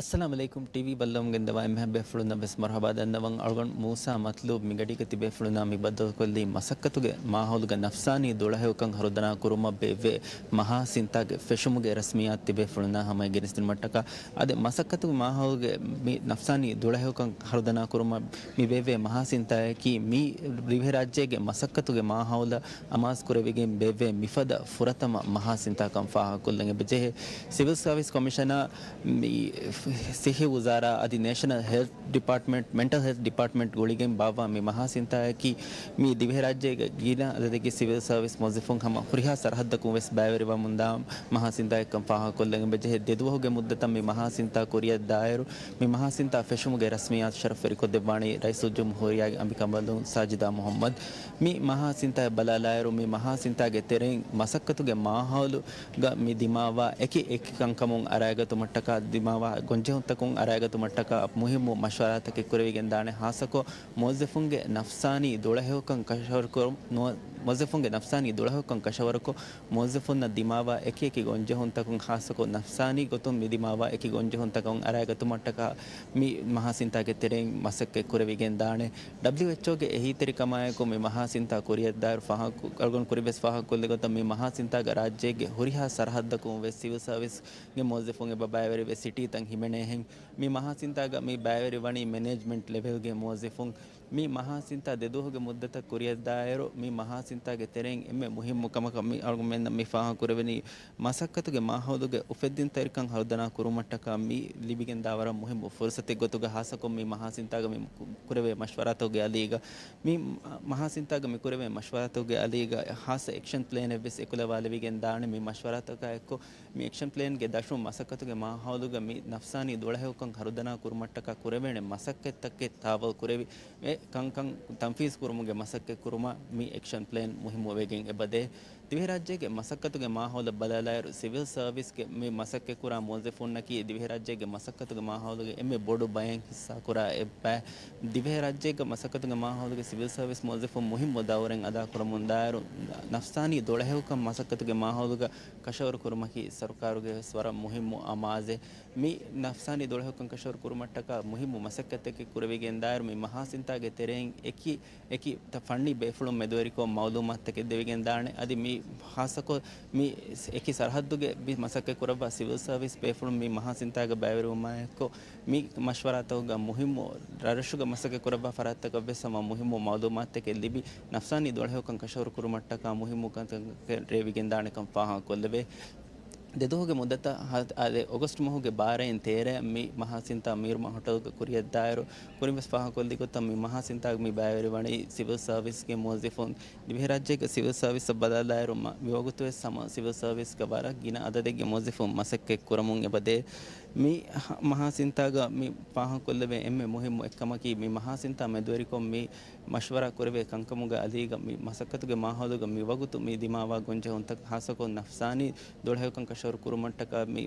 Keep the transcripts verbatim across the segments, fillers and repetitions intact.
އައްސަލާމު ޢަލައިކުމް. ޓީވީ ބައްލަވަމުން ގެންދަވާ އެންމެހާ ބޭފުޅުންނަށް ވެސް މަރުޙަބާ ދަންނަވަން. އަޅުގަނޑު މޫސާ މަތްލޫބް މިގަޑީގަ ތިބޭފުޅުންނާ މި ބައްދަލުކޮށްލީ މަސައްކަތުގެ މާހައުލުގަ ނަފްސާނީ ދުޅަހެޔޮކަން ހަރުދަނާ ކުރުމަށް ބޭއްވޭ މަހާ ސިންތާގެ ފެށުމުގެ ރަސްމިއްޔާތު ތިބޭފުޅުންނާ ހަމަޔަށް ގެނެސްދިނުމަށްޓަކާ، އަދި މަސައްކަތުގެ މާހައުލުގެ މި ނަފްސާނީ ދުޅަހެޔޮކަން ހަރުދަނާ ކުރުމަށް މި ބޭއްވޭ މަހާ ސިންތާއަކީ މި ދިވެހިރާއްޖޭގެ މަސައްކަތުގެ މާހައުލަށް އަމާޒުކުރެވިގެން ބޭއްވޭ މިފަދަ ފުރަތަމަ މަހާ ސިންތާކަން ފާހަގަކޮށްލަން އެބަޖެހޭ. ސިވިލް ސާވިސް ކޮމިޝަނާ މި ސިއްހީ ވުޒާރާ އަދި ނޭޝަނަލް ހެލްތް ޑިޕާޓްމަންޓް، މެންޓަލް ހެލްތް ޑިޕާޓްމަންޓް ގުޅިގެން ބާއްވާ މި މަހާ ސިންތާއަކީ މި ދިވެހިރާއްޖޭގެ ގިނަ އަދަދެއްގެ ސިވިލް ސާވިސް މުވައްޒަފުން ހަމަ ހުރިހާ ސަރަހައްދަކުން ވެސް ބައިވެރިވަމުންދާ މަހާ ސިންތާއެއްކަން ފާހަގަކޮށްލަން އެބަޖެހޭ. ދެދުވަހުގެ މުއްދަތަށް މި މަހާ ސިންތާ ކުރިއަށްދާއިރު، މި މަހާ ސިންތާ ފެށުމުގެ ރަސްމިއްޔާތު ޝަރަފްވެރިކޮށްދެއްވާނީ ރައީސުލްޖުމްހޫރިއްޔާގެ އަނބިކަނބަލުން ސާޖިދާ މުޙައްމަދު. މި މަހާ ސިންތާއަށް ބަލާލާއިރު، މި މަހާ ސިންތާގެ ތެރެއިން މަސައްކަތުގެ މާހައުލުގަ މި ދިމާވާ އެކި އެކި ކަންކަމުން އަރައިގަތުމަށްޓަކާ، ދިމާވާ ގޮންޖެހުންތަކުން އަރައިގަތުމަށްޓަކާ މުހިއްމު މަޝްވަރާތަކެއް ކުރެވިގެންދާނެ. ހާއްސަކޮށް، މުވައްޒަފުންގެ ނަފްސާނީ ދުޅަހެޔޮކަން ކަށަވަރުކުރު-، ނުވަ-، މުވައްޒަފުންގެ ނަފްސާނީ ދުޅަހެޔޮކަން ކަށަވަރުކޮށް، މުވައްޒަފުންނަށް ދިމާވާ އެކި އެކި ގޮންޖެހުންތަކުން، ހާއްސަކޮށް ނަފްސާނީ ގޮތުން މި ދިމާވާ އެކި ގޮންޖެހުންތަކުން އަރައިގަތުމަށްޓަކާ މި މަހާ ސިންތާގެ ތެރެއިން މަސައްކަތް ކުރެވިގެންދާނެ. ޑަބްލިއުއެޗްއޯގެ އެހީތެރިކަމާއެކު މި މަހާ ސިންތާ ކުރިއަށްދާއިރު ފާހަގަ-، އަޅުގަނޑު ކުރިން ވެސް ފާހަގަކޮށްލި ގޮތަށް މި މަހާ ސިންތާގަ ރާއްޖޭގެ ހުރިހާ ސަރަހައްދަކުން ވެސް ސިވިލް ސާވިސްގެ މުވައްޒަފުން އެބަ ބައިވެރިވެ ސިޓީތައް ހިމެނޭހެން. މި މަހާ ސިންތާގަ މި ބައިވެރިވަނީ މެނޭޖްމަންޓް ލެވެލްގެ މުވައްޒަފުން. މި މަހާ ސިންތާ ދެދުވަހުގެ މުއްދަތަށް ކުރިއަށްދާއިރު، މި މަހާ ސިންތާގެ ތެރެއިން އެންމެ މުހިއްމު ކަމަކަށް މި އަޅުގަނޑުމެންނަށް މި ފާހަގަކުރެވެނީ، މަސައްކަތުގެ މާހައުލުގެ އުފެއްދިންތެރިކަން ހަރުދަނާ ކުރުމަށްޓަކާ މި ލިބިގެންދާ ވަރަށް މުހިއްމު ފުރުސަތެއް ގޮތުގަ، ހާއްސަކޮށް މި މަހާ ސިންތާގަ މި ކުރެވޭ މަޝްވަރާތަކުގެ އަލީގަ، މި މަހާ ސިންތާގަ މި ކުރެވޭ މަޝްވަރާތަކުގެ އަލީގަ ހާއްސަ އެކްޝަން ޕްލޭނެއް ވެސް އެކުލަވާލެވިގެން ދާނެ. މި މަޝްވަރާތަކާ އެއްކޮށް، މި އެކްޝަން ޕްލޭންގެ ދަށުން މަސައްކަތުގެ މާހައުލުގަ މި ނަފްސާނީ ދުޅަހެޔޮކަން ހަރުދަނާ ކުރުމަށްޓަކާ ކުރެވޭނެ މަސައްކަތްތަކެއް ތާވަލް ކުރެވި، އެ ކަންކަން ތަންފީޒް ކުރުމުގެ މަސައްކަތް ކުރުމަށް މި އެކްޝަން ޕްލޭން މުހިއްމުވެގެން އެބަދޭ. ދިވެހިރާއްޖޭގެ މަސައްކަތުގެ މާހައުލަށް ބަލާލާއިރު، ސިވިލް ސާވިސްގެ މި މަސައްކަތްކުރާ މުވައްޒަފުންނަކީ ދިވެހިރާއްޖޭގެ މަސައްކަތުގެ މާހައުލުގެ އެންމެ ބޮޑު ބައެއް ހިއްސާކުރާ އެއްބައެއް. ދިވެހިރާއްޖޭގެ މަސައްކަތުގެ މާހައުލުގެ ސިވިލް ސާވިސް މުވައްޒަފުން މުހިއްމު ދައުރެއް އަދާކުރަމުންދާއިރު، ނަފްސާނީ ދުޅަހެޔޮކަން މަސައްކަތުގެ މާހައުލުގަ ކަށަވަރު ކުރުމަކީ ސަރުކާރުގެ ވެސް ވަރަށް މުހިއްމު އަމާޒެއް. މި ނަފްސާނީ ދުޅަހެޔޮކަން ކަށަވަރު ކުރުމަށްޓަކާ މުހިއްމު މަސައްކަތްތަކެއް ކުރެވިގެންދާއިރު، މި މަހާ ސިންތާގެ ތެރެއިން އެކި އެކި ތަ-، ފަންނީ ބޭފުޅުން މެދުވެރިކޮށް މައުލޫމާތުތަކެއް ދެވިގެންދާނެ. އަދި މި ހާއްސަކޮށް މި އެކި ސަރަހައްދުގެ މި މަސައްކަތް ކުރައްވާ ސިވިލް ސާވިސް ބޭފުޅުން މި މަހާ ސިންތާގަ ބައިވެރިވުމާއެއްކޮށް، މި މަޝްވަރާތަކުގަ މުހިއްމު ރަށްރަށުގަ މަސައްކަތް ކުރައްވާ ފަރާތްތަކަށް ވެސް ހަމަ މުހިއްމު މައުލޫމާތުތަކެއް ލިބި، ނަފްސާނީ ދުޅަހެޔޮކަން ކަށަވަރު ކުރުމަށްޓަކާ މުހިއްމު ކަންތައް ރޭވިގެންދާނެކަން ފާހަގަކޮށްލެވޭ. ދެދުވަހުގެ މުއްދަތަށް ހަ-، އަދި އޮގަސްޓް މަހުގެ ބާރައިން ތޭރައަށް މި މަހާ ސިންތާ މީރުމާ ހޮޓަލްގަ ކުރިއަށްދާއިރު، ކުރިން ވެސް ފާހަގަކޮށްލި ގޮތަށް މި މަހާ ސިންތާގަ މި ބައިވެރިވަނީ ސިވިލް ސާވިސްގެ މުވައްޒަފުން. ދިވެހިރާއްޖޭގެ ސިވިލް ސާވިސްއަށް ބަލާލާއިރު، މަ-، މިވަގުތު ވެސް ހަމަ ސިވިލް ސާވިސްގަ ވަރަށް ގިނަ އަދަދެއްގެ މުވައްޒަފުން މަސައްކަތް ކުރަމުން އެބަދޭ. މި ހަ-، މަހާ ސިންތާގަ މި ފާހަގަކޮށްލެވޭ އެންމެ މުހިއްމު އެއްކަމަކީ، މި މަހާ ސިންތާ މެދުވެރިކޮށް މި މަޝްވަރާ ކުރެވޭ ކަންކަމުގެ އަލީގަ މި މަސައްކަތުގެ މާހައުލުގަ މި ވަގުތު މި ދިމާވާ ގޮންޖެހުންތައް، ހާއްސަކޮށް ނަފްސާނީ ދުޅަހެޔޮކަން ކަށަވަރު ކުރުމަށްޓަކާ މި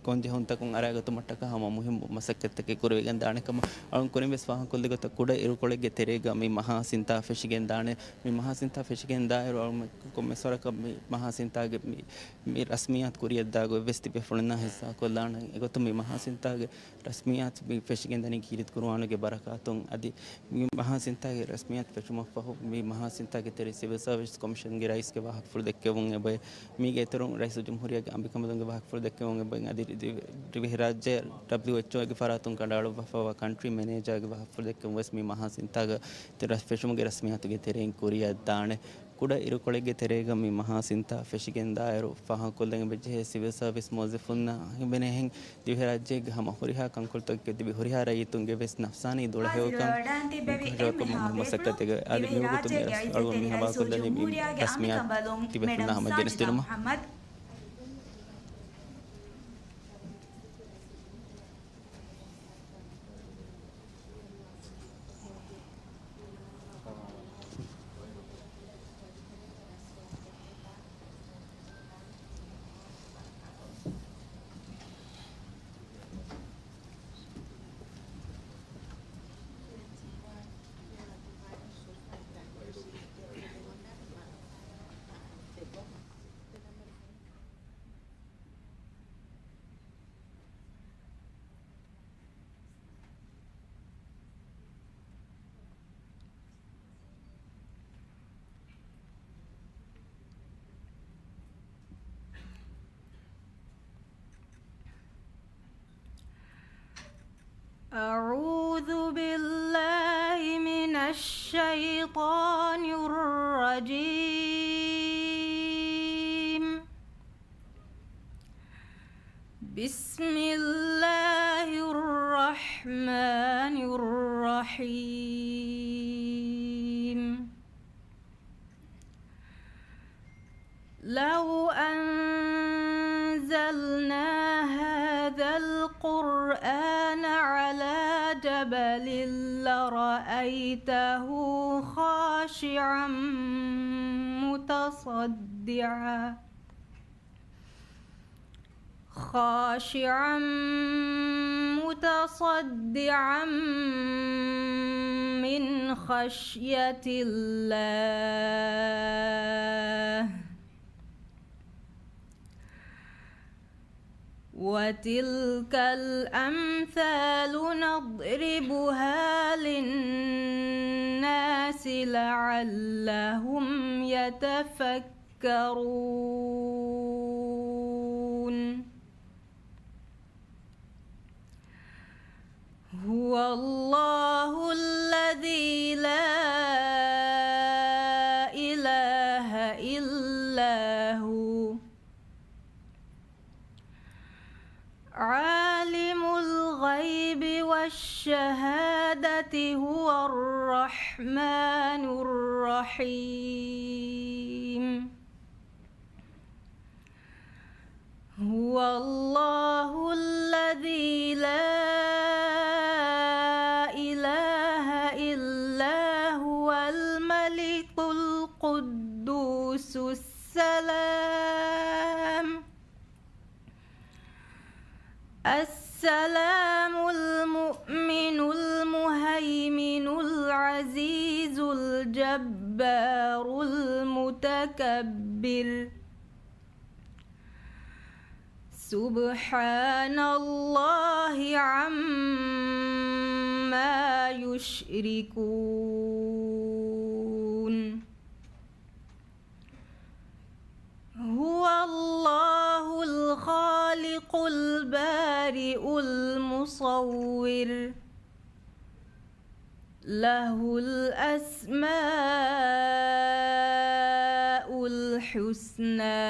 ގޮންޖެހުންތަކުން އަރައިގަތުމަށްޓަކާ ހަމަ މުހިއްމު މަސައްކަތްތަކެއް ކުރެވިގެން ދާނެ ކަމަށް އަޅުން ކުރިން ވެސް ފާހަގަކޮށްލި ގޮތަށް، ކުޑަ އިރުކޮޅެއްގެ ތެރޭގަ މި މަހާ ސިންތާ ފެށިގެން ދާނެ. މި މަހާ ސިންތާ ފެށިގެން ދާއިރު އަޅުން ކޮންމެސް ވަރަކަށް މި މަހާ ސިންތާގެ މި، މި ރަސްމިއްޔާތު ކުރިއަށްދާ ގޮތް ވެސް ތިބޭފުޅުންނާ ހިއްސާކޮށްލާނަން. އެގޮތުން މި މަހާ ސިންތާގެ ރަސްމިއްޔާތު މި ފެށިގެންދަނީ ކީރިތި ޤުރުއާނުގެ ބަރަކާތުން. އަދި މި މަހާ ސިންތާގެ ރަސްމިއްޔާތު ފެށުމަށްފަހު، މި މަހާ ސިންތާގެ ތެރެއިން ސިވިލް ސާވިސް ކޮމިޝަންގެ ރައީސްގެ ވާހަކަފުޅު ދެއްކެވުން އެބައޮތް. މީގެ އިތުރުން ރައީސުލްޖުމްހޫރިއްޔާގެ އަނބިކަނބަލުންގެ ވާހަކަފުޅު ދެއްކެވުން އެބައޮތް. އަދި ދިވެ-، ދިވެހިރާއްޖެ ޑަބްލިއުއެޗްއޯގެ ފަރާތުން ކަނޑައަޅުއްވާފައިވާ ކަންޓްރީ މެނޭޖާގެ ވާހަކަފުޅު ދެއްކެވުން ވެސް މި މަހާ ސިންތާގެ ތެރެ-، ފެށުމުގެ ރަސްމިއްޔާތުގެ ތެރެއިން ކުރިއަށްދާނެ. ކުޑަ އިރުކޮޅެއްގެ ތެރޭގަ މި މަހާ ސިންތާ ފެށިގެންދާއިރު، ފާހަގަކޮށްލަން އެބަޖެހޭ ސިވިލް ސާވިސް މުވައްޒަފުންނަށް ހިމެނޭހެން ދިވެހިރާއްޖޭގެ ހަމަ ހުރިހާ ކަންކޮޅުތަކެއްގަ ތިބި ހުރިހާ ރައްޔިތުންގެ ވެސް ނަފްސާނީ ދުޅަހެޔޮކަން މަސައްކަތެއްގަ އަދި މިވަގުތު މި ރަސް-، އަޅުގަނޑު މި ހަވާލުކޮށްލަނީ މި ރަސްމިއްޔާތު ތިބޭފުޅުންނާ ހަމަ ގެނެސްދިނުމަށް. أعوذ بالله من الشيطان الرجيم. بسم الله الرحمن الرحيم. لو أنزلنا هذا القرآن على جبل لرأيته خاشعا متصدعا، خاشعا متصدعا من خشية الله. وتلك الأمثال نضربها للناس لعلهم يتفكرون. هو الله الذي لا إله إلا هو، عالم الغيب والشهادة، هو الرحمن الرحيم. هو الله الذي لا إله إلا هو، الملك القدوس السلام، السلام المؤمن المهيمن العزيز الجبار المتكبر. سبحان الله عما يشركون. هو الله الخالق البارئ المصور، له الأسماء الحسنى،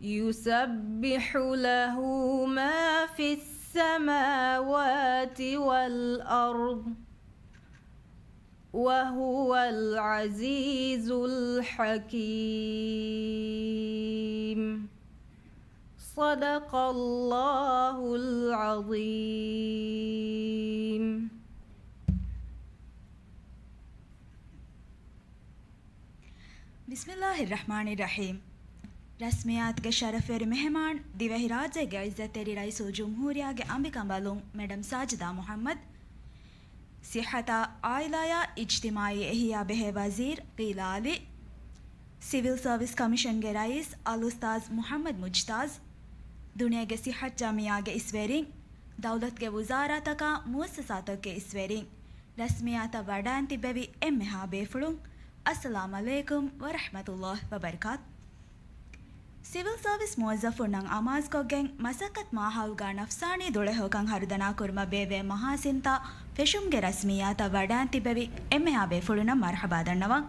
يسبح له ما في السماوات والأرض، وهو العزيز الحكيم. صدق الله العظيم. ބިސްމިﷲ އައްރަޙްމާނި އައްރަޙީމް. ރަސްމިއްޔާތުގެ ޝަރަފުވެރި މެހެމާން، ދިވެހިރާއްޖޭގެ އިއްޒަތްތެރި ރައީސުލްޖުމްހޫރިއްޔާގެ އަނބިކަނބަލުން މެޑަމް ސާޖިދާ މުޙައްމަދު، ޞިއްޙަތާ އާއިލާއާ އިޖްތިމާޢީ އެހީއާ ބެހޭ ވަޒީރު ޤީލާ ޢަލީ، ސިވިލް ސަރވިސް ކޮމިޝަންގެ ރައީސް އަލްއުސްތާޛް މުޙައްމަދު މުޖްތާޒް، ދުނިޔޭގެ ޞިއްޙަތު ޖަމިއްޔާގެ އިސްވެރިން، ދައުލަތުގެ ވުޒާރާތަކާ މުއައްސަސާތަކުގެ އިސްވެރިން، ރަސްމިއްޔާތަށް ވަޑައިން ތިއްބެވި އެންމެހާ ބޭފުޅުން، އައްސަލާމް ޢަލައިކުމް ވަރަޙްމަތުﷲ ވަބަރަކާތު. ސިވިލް ސަރވިސް މުވައްޒަފުންނަށް އަމާޒުކޮށްގެން، މަސައްކަތު މާހައުލުގާ ނަފްސާނީ ދުޅަހެޔޮކަން ހަރުދަނާކުރުމަށް ބޭއްވޭ މަހާސިންތާ ފެށުމުގެ ރަސްމިއްޔާތަށް ވަޑައިން ތިއްބެވި އެންމެހާ ބޭފުޅުންނަށް މަރުޙަބާ ދަންނަވަން.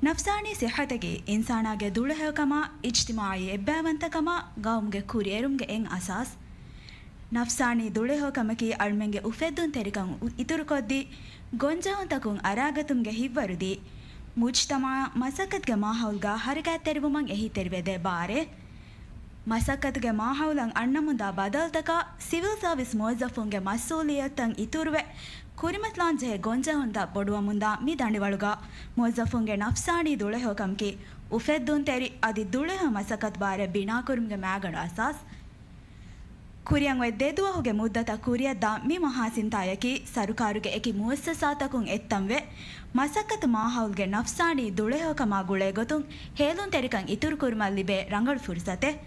ނަފްސާނީ ޞިއްޙަތަކީ އިންސާނާގެ ދުޅަހެޔޮކަމާ، އިޖްތިމާޢީ އެއްބައިވަންތަކަމާ، ގައުމުގެ ކުރިއެރުމުގެ އެއް އަސާސް. ނަފްސާނީ ދުޅަހެޔޮކަމަކީ އަޅުމެންގެ އުފެއްދުންތެރިކަން އު-، އިތުރުކޮށްދީ، ގޮންޖެހުންތަކުން އަރާގަތުމުގެ ހިތްވަރުދީ، މުޖްތަމަޢާ މަސައްކަތުގެ މާހައުލުގާ ހަރަކާތްތެރިވުމަށް އެހީތެރިވެދޭ ބާރެއް. މަސައްކަތުގެ މާހައުލަށް އަންނަމުންދާ ބަދަލުތަކާ، ސިވިލް ސަރވިސް މުވައްޒަފުންގެ މަސްއޫލިއްޔަތުތައް އިތުރުވެ، ކުރިމަތިލާންޖެހޭ ގޮންޖެހުންތައް ބޮޑުވަމުންދާ މި ދަނޑިވަޅުގާ، މުވައްޒަފުންގެ ނަފްސާނީ ދުޅަހެޔޮކަމަކީ، އުފެއްދުންތެރި އަދި ދުޅަހެޔޮ މަސައްކަތު ބާރެއް ބިނާކުރުމުގެ މައިގަނޑު އަސާސް. ކުރިއަށް އޮތް ދެ ދުވަހުގެ މުއްދަތަށް ކުރިއަށްދާ މި މަހާސިންތާޔަކީ، ސަރުކާރުގެ އެކި މުއައްސަސާތަކުން އެއްތަންވެ، މަސައްކަތު މާހައުލުގެ ނަފްސާނީ ދުޅަހެޔޮކަމާ ގުޅޭގޮތުން ހޭލުންތެރިކަން އިތުރުކުރުމަށް ލިބޭ ރަނގަޅު ފުރުސަތެއް.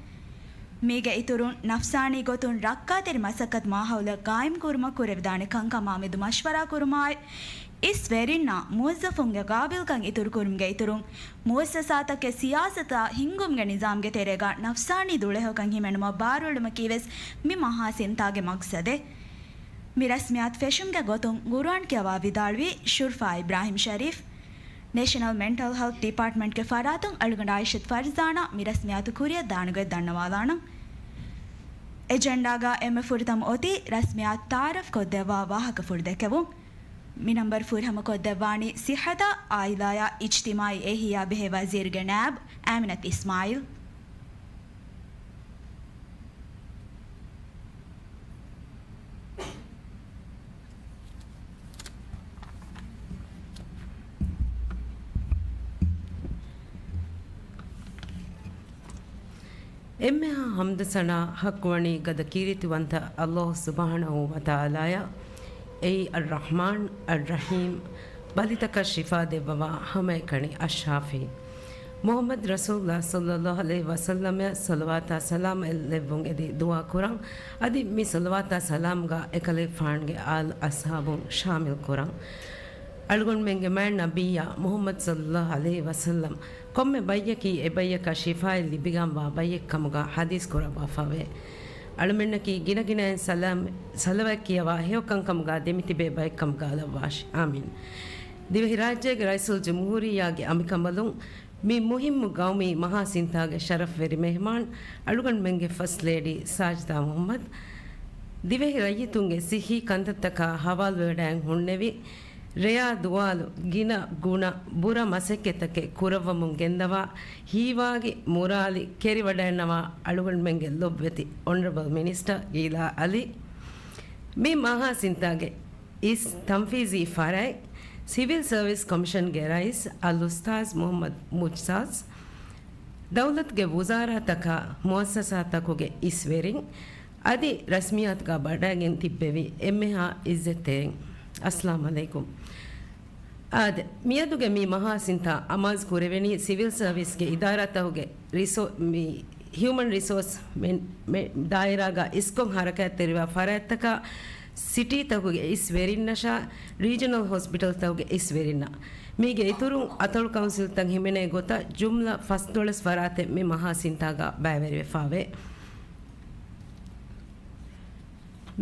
މީގެ އިތުރުން، ނަފްސާނީ ގޮތުން ރައްކާތެރި މަސައްކަތު މާހައުލެއް ގާއިމްކުރުމަށް ކުރެވިދާނެ ކަންކަމާމެދު މަޝްވަރާ ކުރުމާއި، އިސް ވެރިންނާ މުވައްޒަފުންގެ ގާބިލްކަން އިތުރުކުރުމުގެ އިތުރުން، މުވައްސަސާތަކެއް ސިޔާސަތާ ހިންގުމުގެ ނިޒާމްގެ ތެރޭގަ ނަފްސާނީ ދުޅަހެޔޮކަން ހިމެނުމަށް ބާރުއެޅުމަކީވެސް މި މަހާ ސިންތާގެ މަގްސަދެއް. މި ރަސްމިއްޔާތު ފެށުމުގެ ގޮތުން ގުރުއާން ކިޔަވާ ވިދާޅުވީ ޝުރްފާ އިބްރާހިމް ޝަރީފް. ނޭޝަނަލް މެންޓަލް ހެލްތް ޑިޕާޓްމަންޓްގެ ފަރާތުން އަޅުގަނޑު އާއިޝަތު ފަރްޒާނާ މި ރަސްމިއްޔާތު ކުރިއަށް ދާނެ ގޮތް ދަންނަވާލާނަން. އެޖެންޑާގަ އެންމެ ފުރަތަމަ އޮތީ ރަސްމިއްޔާތު ތައާރަފް ކޮށްދެއްވާ ވާހަކަފުޅު ދެކެވުން. މި ނަންބަރު ފުރިހަމަ ކޮށްދެއްވާނީ ސިއްހަތާ އާއިލާއާ އިޖްތިމާއީ އެހީއާ ބެހޭ ވަޒީރުގެ ނައިބް އާމިނަތު އިސްމާއިލް. އެންމެހާ ޙަމްދު ސަނާ ޙައްޤުވަނީ ގަދަ ކީރިތިވަންތަ ﷲ ސުބްޙާނަހޫ ވަތަޢާލާއަށް. އެއީ އައްރަޙްމާން، އައްރަޙީމް، ބަލިތަކަށް ޝިފާ ދެއްވަވާ ހަމައެކަނި އައްޝާފީ. މުޙައްމަދު ރަސޫލުﷲ ޞައްލައްލާހު ޢަލައިހި ވަސައްލަމައަށް ޞަލަވާތާ ސަލާމް ލެއްވުން އެދި ދުޢާ ކުރަން. އަދި މި ޞަލަވާތާ ސަލާމްގަ އެކަލޭގެފާނުގެ އާލް އަޞްޙާބުން ޝާމިލް ކުރަން. އަޅުގަނޑުމެންގެ މާތް ނަބިއްޔާ މުޙައްމަދު ޞައްލައްލާހު ޢަލައިހި ވަސައްލަމް ކޮންމެ ބައްޔަކީ އެ ބައްޔަކަށް ޝިފާއެއް ލިބިގަންވާ ބައްޔެއް ކަމުގަ ޙަދީޘް ކުރައްވާފަވޭ. އަޅުމެންނަކީ ގިނަގިނައިން ސަލާމް، ޞަލަވާތް ކިޔަވާ ހެޔޮކަންކަމުގަ ދެމިތިބޭ ބައެއްކަމުގަ ލައްވާށި. އާމީން. ދިވެހިރާއްޖޭގެ ރައީސުލްޖުމްހޫރިއްޔާގެ އަނބިކަނބަލުން މި މުހިއްމު ގައުމީ މަހާ ސިންތާގެ ޝަރަފްވެރި މެހެމާން އަޅުގަނޑުމެންގެ ފަސްޓް ލޭޑީ ސާޖިދާ މުޙައްމަދު، ދިވެހި ރައްޔިތުންގެ ސިއްހީ ކަންތައްތަކާ ހަވާލުވެވަޑައިގެން ހުންނެވި، ރެޔާ ދުވާލު ގިނަ ގުނަ ބުރަ މަސައްކަތްތަކެއް ކުރައްވަމުން ގެންދަވާ ހީވާގި މުރާލި ކެރިވަޑައިންނަވާ އަޅުގަނޑުމެންގެ ލޮބުވެތި އޮނަރަބަލް މިނިސްޓަރ ގީލާ އަލީ، މި މަހާ ސިންތާގެ އިސް ތަންފީޒީ ފަރާތް، ސިވިލް ސަރވިސް ކޮމިޝަންގެ ރައީސް އަލްއުސްތާޒް މުޙައްމަދު މުޖްތާޒް، ދައުލަތުގެ ވުޒާރާތަކާ މުއައްސަސާތަކުގެ އިސްވެރިން، އަދި ރަސްމިއްޔާތުގަ ވަޑައިގެން ތިއްބެވި އެންމެހާ އިއްޒަތްތެރިން، އައްސަލާމް ޢަލައިކުމް. އާދެ، މިއަދުގެ މި މަހާ ސިންތާ އަމާޒު ކުރެވެނީ ސިވިލް ސަރވިސްގެ އިދާރާތަކުގެ ރިސޯ-، މި ހިއުމަން ރިސޯސް މެން-، މެ-، ދާއިރާގަ އިސްކޮށް ހަރަކާތްތެރިވާ ފަރާތްތަކާ، ސިޓީތަކުގެ އިސް ވެރިންނަށާ، ރީޖަނަލް ހޮސްޕިޓަލްތަކުގެ އިސް ވެރިންނަށް. މީގެ އިތުރުން، އަތޮޅު ކައުންސިލްތައް ހިމެނޭ ގޮތަށް ޖުމްލަ ފަސްދޮޅަސް ފަރާތެއް މި މަހާ ސިންތާގަ ބައިވެރިވެފާވޭ.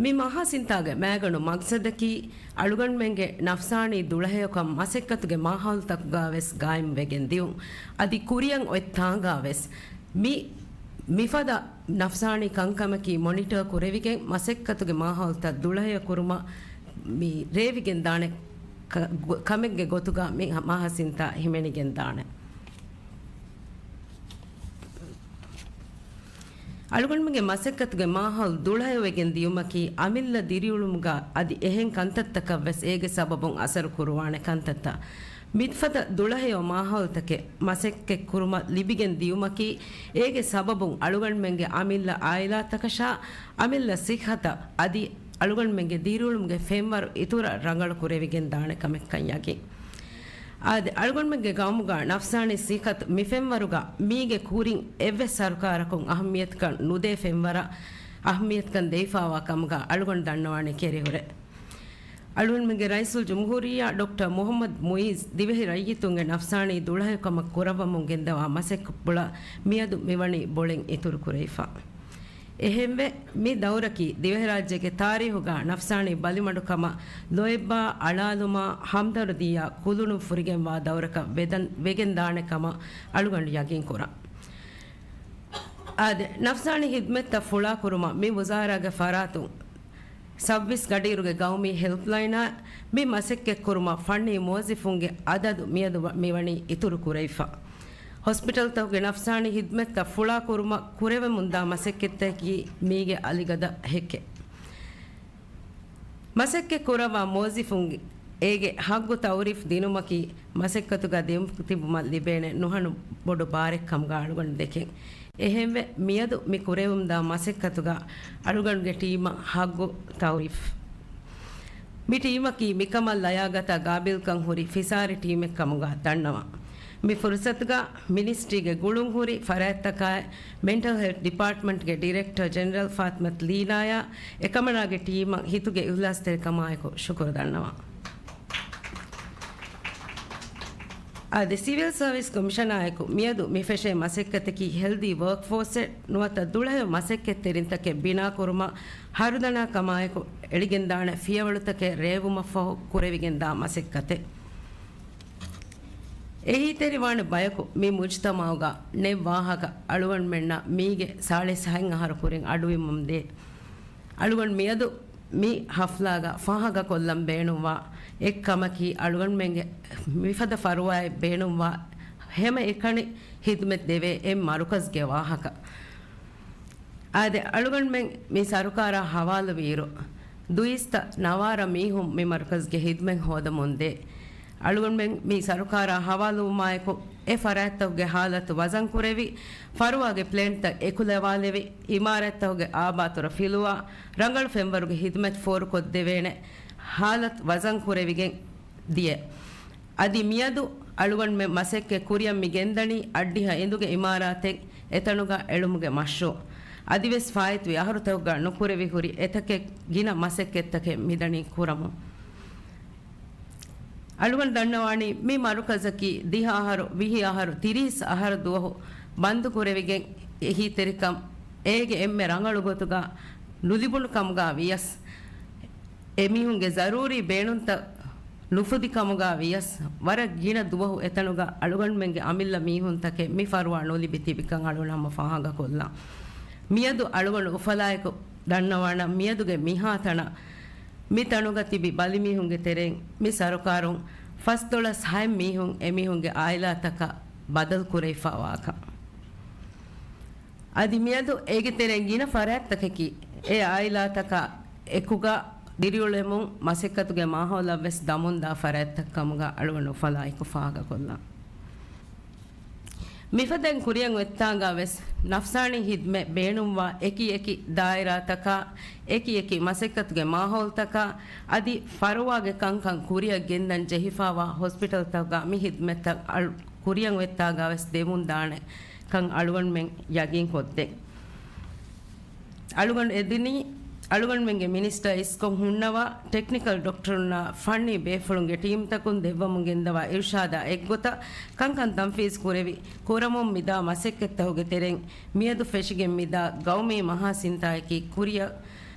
މި މަހާ ސިންތާގެ މައިގަނޑު މަގްސަދަކީ، އަޅުގަނޑުމެންގެ ނަފްސާނީ ދުޅަހެޔޮކަން މަސައްކަތުގެ މާހައުލުތަކުގަވެސް ގާއިމްވެގެން ދިއުން. އަދި ކުރިއަށް އޮތް ތާނގާވެސް މި، މިފަދަ ނަފްސާނީ ކަންކަމަކީ މޮނިޓަރ ކުރެވިގެން، މަސައްކަތުގެ މާހައުލުތައް ދުޅަހެޔޮ ކުރުމަށް މި ރޭވިގެން ދާނެ ކަ-، ގޮ-، ކަމެއްގެ ގޮތުގަ މި މަހާ ސިންތާ ހިމެނިގެން ދާނެ. އަޅުގަނޑުމެންގެ މަސައްކަތުގެ މާހައުލު ދުޅަހެޔޮވެގެން ދިޔުމަކީ، އަމިއްލަ ދިރިއުޅުމުގަ އަދި އެހެން ކަންތައްތަކަށް ވެސް އޭގެ ސަބަބުން އަސަރު ކުރުވާނެ ކަންތައްތައް. މިފަދަ ދުޅަހެޔޮ މާހައުލުތަކެއް މަސައްކަތް ކުރުމަށް ލިބިގެން ދިޔުމަކީ، އޭގެ ސަބަބުން އަޅުގަނޑުމެންގެ އަމިއްލަ އާއިލާތަކަށާ، އަމިއްލަ ސިއްހަތަށް އަދި އަޅުގަނޑުމެންގެ ދިރިއުޅުމުގެ ފެންވަރު އިތުރަށް ރަނގަޅު ކުރެވިގެން ދާނެ ކަމެއްކަން ޔަގީން. އާދެ، އަޅުގަނޑުމެންގެ ގައުމުގަ ނަފްސާނީ ސިއްހަތު މި ފެންވަރުގަ މީގެ ކުރިން އެއްވެސް ސަރުކާރަކުން އަހައްމިޔަތުކަން ނުދޭ ފެންވަރަށް އަހައްމިޔަތުކަން ދެވިފާވާ ކަމުގަ އަޅުގަނޑު ދަންނަވާނެ ކެރިހުރެ. އަޅުގަނޑުމެންގެ ރައީސުލްޖުމްހޫރިއްޔާ ޑޮކްޓަރ މުޙައްމަދު މުޢިއްޒު ދިވެހި ރައްޔިތުންގެ ނަފްސާނީ ދުޅަހެޔޮކަމަށް ކުރައްވަމުން ގެންދަވާ މަސައްކަތްޕުޅަށް މިއަދު މިވަނީ ބޮޅެން އިތުރުކުރެވިފަ. އެހެންވެ، މި ދައުރަކީ ދިވެހިރާއްޖޭގެ ތާރީހުގަ ނަފްސާނީ ބަލިމަޑުކަމަށް ލޯތްބާ އަޅާލުމާ ހަމްދަރުދީއާ ކުލުނު ފުރިގެންވާ ދައުރަކަށް ވެދަން-، ވެގެންދާނެ ކަމަށް އަޅުގަނޑު ޔަގީންކުރަން. އާދެ، ނަފްސާނީ ހިދްމަތްތައް ފުޅާކުރުމަށް މި ވުޒާރާގެ ފަރާތުން ސައްބީސް ގަޑިއިރުގެ ގައުމީ ހެލްޕްލައިނާ މި މަސައްކަތްކުރުމަށް ފަންނީ މުވައްޒިފުންގެ އަދަދު މިއަދު ވަ-، މިވަނީ އިތުރުކުރެވިފަ. ހޮސްޕިޓަލްތަކުގެ ނަފްސާނީ ހިދްމަތްތައް ފުޅާކުރުމަށް ކުރެވެމުންދާ މަސައްކަތްތަކަކީ މީގެ އަލިގަދަ ހެއްކެއް. މަސައްކަތް ކުރައްވާ މުވައްޒިފުންގެ އޭގެ ހައްގު ތައުރީފް ދިނުމަކީ މަސައްކަތުގަ ދިއުމަށް ތިބުމަށް ލިބޭނެ ނުހަނު ބޮޑު ބާރެއް ކަމުގަ އަޅުގަނޑު ދެކެން. އެހެންވެ، މިއަދު މި ކުރެވެމުންދާ މަސައްކަތުގަ އަޅުގަނޑުގެ ޓީމަށް ހައްގު ތައުރީފް. މި ޓީމަކީ މިކަމަށް ލަޔާގަތާ ގާބިލްކަން ހުރި ފިސާރި ޓީމެއް ކަމުގަ ދަންނަވަން. މި ފުރުސަތުގަ މިނިސްޓްރީގެ ގުޅުންހުރި ފަރާތްތަކާއި، މެންޓަލް ހެލްތް ޑިޕާޓްމަންޓްގެ ޑިރެކްޓަރ ޖެނެރަލް ފާތިމަތު ލީނާޔާ އެކަމަނާގެ ޓީމަށް ހިތުގެ އިހްލާސްތެރިކަމާއެކު ޝުކުރު ދަންނަވަން. އާދެ، ސިވިލް ސަރވިސް ކޮމިޝަނާއެކު މިއަދު މި ފެށޭ މަސައްކަތަކީ ހެލްދީ ވަރކް ފޯސްއެއް ނުވަތަ ދުޅަހެޔޮ މަސައްކަތްތެރިންތަކެއް ބިނާކުރުމަށް ހަރުދަނާ ކަމާއެކު އެޅިގެންދާނެ ފިޔަވަޅުތަކެއް ރޭވުމަށްފަހު ކުރެވިގެންދާ މަސައްކަތެއް. އެހީތެރިވާނެ ބަޔަކު މި މުޖުތަމަޢުގަ ނެތް ވާހަކަ އަޅުގަނޑުމެންނަށް މީގެ ސާޅީސް ހަތް އަހަރު ކުރިން އަޑުއިވުމަށްދޭ. އަޅުގަނޑު މިއަދު މި ހަފްލާގަ ފާހަގަކޮށްލަން ބޭނުންވާ އެއްކަމަކީ، އަޅުގަނޑުމެންގެ މިފަދަ ފަރުވާއެއް ބޭނުންވާ ހަމައެކަނި ހިދުމަތް ދެވޭ އެއް މަރުކަޒްގެ ވާހަކަ. އާދެ، އަޅުގަނޑުމެން މި ސަރުކާރާ ހަވާލުވިއިރު، ދުއިސައްތަ ނަވާރަ މީހުން މި މަރުކަޒްގެ ހިދުމަތް ހޯދަމުންދޭ. އަޅުގަނޑުމެން މި ސަރުކާރާ ހަވާލުވުމާއެކު، އެ ފަރާތްތަކުގެ ހާލަތު ވަޒަންކުރެވި، ފަރުވާގެ ޕްލޭންތައް އެކުލަވާލެވި، އިމާރާތްތަކުގެ އާބާތުރަ ފިލުވާ، ރަނގަޅު ފެންވަރުގެ ހިދުމަތް ފޯރުކޮށްދެވޭނެ ހާލަތު ވަޒަންކުރެވިގެން ދިޔަ. އަދި މިއަދު އަޅުގަނޑުމެން މަސައްކަތް ކުރިއަށް މި ގެންދަނީ އައްޑިހަ އިނދުގެ އިމާރާތެއް އެތަނުގަ އެޅުމުގެ މަޝްރޫޢު. އަދިވެސް ފާއިތުވި އަހަރުތަކުގަ ނުކުރެވި ހުރި އެތަކެއް ގިނަ މަސައްކަތްތަކެއް މިދަނީ ކުރަމުން. އަޅުގަނޑު ދަންނަވާނީ މި މަރުކަޒަކީ ދިހަ އަހަރު، ވިހި އަހަރު، ތިރީސް އަހަރު ދުވަހު ބަންދުކުރެވިގެން އެހީތެރިކަން އޭގެ އެންމެ ރަނގަޅު ގޮތުގަ ނުލިބުނު ކަމުގަ ވިޔަސް، އެމީހުންގެ ޒަރޫރީ ބޭނުންތައް ނުފުދި ކަމުގަ ވިޔަސް، ވަރަށް ގިނަ ދުވަހު އެތަނުގަ އަޅުގަނޑުމެންގެ އަމިއްލަ މީހުންތަކެއް މި ފަރުވާ ނުލިބި ތިބިކަން އަޅުގަނޑު ހަމަ ފާހަގަކޮށްލަން. މިއަދު އަޅުގަނޑު އުފަލާއެކު ދަންނަވާނަން، މިއަދުގެ މިހާތަނަށް މި ތަނުގަ ތިބި ބަލިމީހުންގެ ތެރެއިން މި ސަރުކާރުން ފަސްދޮޅަސް ހައެއް މީހުން އެމީހުންގެ އާއިލާތަކަށް ބަދަލު ކުރެވިފައިވާކަން. އަދި މިއަދު އޭގެ ތެރެއިން ގިނަ ފަރާތްތަކަކީ އެ އާއިލާތަކާ އެކުގަ ދިރިއުޅެމުން މަސައްކަތުގެ މާހައުލަށް ވެސް ދަމުންދާ ފަރާތްތައް ކަމުގަ އަޅުގަނޑު އުފަލާއެކު ފާހަގަކޮށްލަން. މިފަދައިން ކުރިއަށް އޮތްތާނގަ ވެސް ނަފްސާނީ ހިދްމަތް ބޭނުންވާ އެކި އެކި ދާއިރާތަކާ، އެކި އެކި މަސައްކަތުގެ މާހައުލުތަކާ، އަދި ފަރުވާގެ ކަންކަން ކުރިއަށް ގެންދަން ޖެހިފައިވާ ހޮސްޕިޓަލްތަކުގަ މި ހިދްމަތްތައް އަޅު-، ކުރިއަށް އޮތްތާގަ ވެސް ދެމުން ދާނެ ކަން އަޅުގަނޑުމެން ޔަގީންކޮށްދޭ. އަޅުގަނޑު އެދިނީ، އަޅުގަނޑުމެންގެ މިނިސްޓަރ އިސްކޮށް ހުންނަވާ، ޓެކްނިކަލް ޑޮކްޓަރުންނާ ފަންނީ ބޭފުޅުންގެ ޓީމްތަކުން ދެއްވަމުން ގެންދަވާ އިރުޝާދާ އެއްގޮތަށް ކަންކަން ތަންފީޒް ކުރެވި، ކުރަމުން މިދާ މަސައްކަތްތަކުގެ ތެރެއިން މިއަދު ފެށިގެން މިދާ ގައުމީ މަހާ ސިންތާއަކީ ކުރިއަށް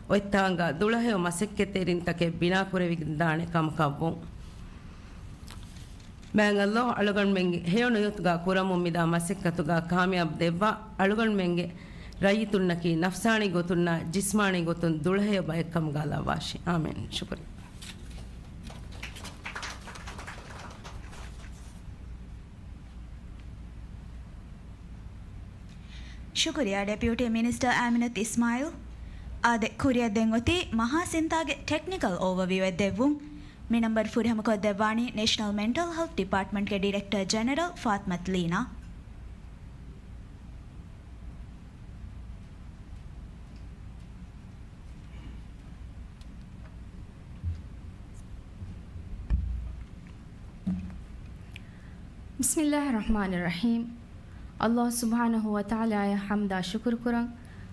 އޮތްތާނގަ ދުޅަހެޔޮ މަސައްކަތްތެރިންތަކެއް ބިނާކުރެވިގެންދާނެ ކަމަކަށްވުން. މާތް ﷲ އަޅުގަނޑުމެންގެ ހެޔޮ ނިޔަތުގަ ކުރަމުން މިދާ މަސައްކަތުގަ ކާމިޔާބު ދެއްވާ، އަޅުގަނޑުމެންގެ ރައްޔިތުންނަކީ ނަފްސާނީ ގޮތުންނާ ޖިސްމާނީ ގޮތުން ދުޅަހެޔޮ ބައެއްކަމުގަ ލައްވާށި. އާމީން. ޝުކުރިއްޔާ. ޝުކުރިއްޔާ ޑެޕިއުޓީ މިނިސްޓަރ އާމިނަތު އިސްމާއިލް. އާދެ، ކުރިއަށް ދެން އޮތީ މަހާ ސިންތާގެ ޓެކްނިކަލް އޯވަވިއުއެއް ދެއްވުން. މި ނަންބަރު ފުރިހަމަކޮށްދެއްވާނީ ނޭޝަނަލް މެންޓަލް ހެލްތް ޑިޕާޓްމަންޓްގެ ޑިރެކްޓަރ ޖެނެރަލް ފާތިމަތު ލީނާ. ބިސްމިއްލާހި ރަޙްމާނި ރަޙީމް. ﷲ ސުބްޙާނަހޫ ވަތަޢާލާއަށް ޙަމްދާ ޝުކުރު ކުރަން.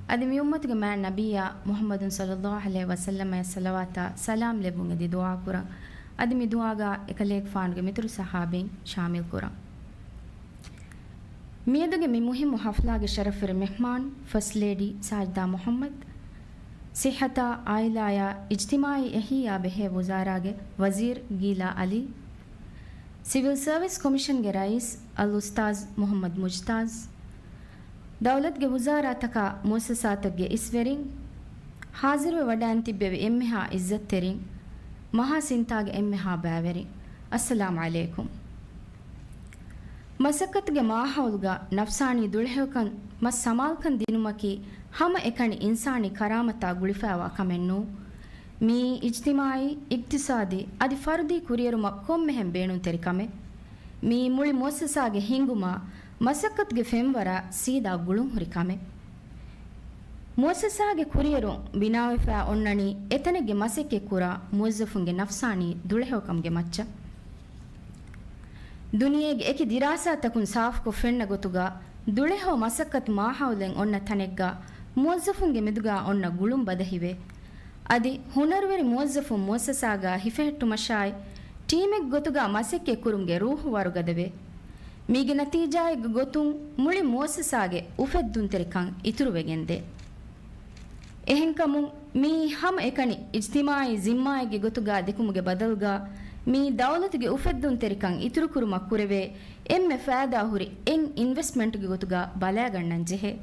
އަދި މި އުއްމަތުގެ މާތް ނަބިއްޔާ މުޙައްމަދު ޞައްލައްލާހު ޢަލައިހި ވަސައްލަމަށް ޞަލަވާތާ ސަލާމް ލެއްވުން އެދި ދުޢާ ކުރަން. އަދި މި ދުޢާގަ އެކަލޭގެފާނުގެ މިތުރު ޞަޙާބީން ޝާމިލް ކުރަން. މިއަދުގެ މި މުހިއްމު ޙަފްލާގެ ޝަރަފުވެރި މެހްމާން ފަސްޓް ލޭޑީ ސާޖިދާ މުޙައްމަދު، ޞިއްޙަތާ، ޢާއިލާއާ، އިޖްތިމާޢީ އެހީއާ ބެހޭ ވުޒާރާގެ ވަޒީރު ގީލާ ޢަލީ، ސިވިލް ސަރވިސް ކޮމިޝަންގެ ރައީސް އަލްއުސްތާޛް މުޙައްމަދު މުޖްތާޒް، ދައުލަތުގެ ވުޒާރާތަކާ މުއައްސަސާތަކުގެ އިސްވެރިން، ޙާޟިރުވެ ވަޑައިން ތިއްބެވި އެންމެހާ ޢިއްޒަތްތެރިން، މަހާ ސިންތާގެ އެންމެހާ ބައިވެރިން، އައްސަލާމު ޢަލައިކުމް. މަސައްކަތުގެ މާހައުލުގަ ނަފްސާނީ ދުޅަހެޔޮކަން މަސް ސަމާލުކަން ދިނުމަކީ ހަމަ އެކަނި އިންސާނީ ކަރާމަތާ ގުޅިފައިވާ ކަމެއް ނޫން. މިއީ އިޖްތިމާޢީ، އިޤްތިޞާދީ އަދި ފަރުދީ ކުރިއެރުމަށް ކޮންމެހެން ބޭނުންތެރި ކަމެއް. މިއީ މުޅި މުއައްސަސާގެ ހިންގުމާ، މަސައްކަތުގެ ފެންވަރާ ސީދާ ގުޅުންހުރި ކަމެއް. މުއައްސަސާގެ ކުރިއެރުން ބިނާވެފައި އޮންނަނީ އެތަނެއްގެ މަސައްކަތް ކުރާ މުވައްޒަފުންގެ ނަފްސާނީ ދުޅަހެޔޮކަމުގެ މައްޗަށް. ދުނިޔޭގެ އެކި ދިރާސާތަކުން ސާފުކޮށް ފެންނަ ގޮތުގަ، ދުޅަހެޔޮ މަސައްކަތު މާހައުލެއް އޮންނަ ތަނެއްގަ މުވައްޒަފުންގެ މެދުގަ އޮންނަ ގުޅުން ބަދަހިވޭ. އަދި ހުނަރުވެރި މުވައްޒަފުން މުއައްސަސާގަ ހިފެހެއްޓުމަށާއި، ޓީމެއްގެ ގޮތުގަ މަސައްކަތް ކުރުމުގެ ރޫޙު ވަރުގަދަވޭ. މީގެ ނަތީޖާއެއްގެ ގޮތުން މުޅި މުއައްސަސާގެ އުފެއްދުންތެރިކަން އިތުރުވެގެންދޭ. އެހެންކަމުން މިއީ ހަމައެކަނި އިޖްތިމާޢީ ޒިންމާއެއްގެ ގޮތުގާ ދެކުމުގެ ބަދަލުގާ މިއީ ދައުލަތުގެ އުފެއްދުންތެރިކަން އިތުރުކުރުމަށް ކުރެވޭ އެންމެ ފައިދާހުރި އެން އިންވެސްޓްމަންޓްގެ ގޮތުގާ ބަލާގަންނަން ޖެހޭ.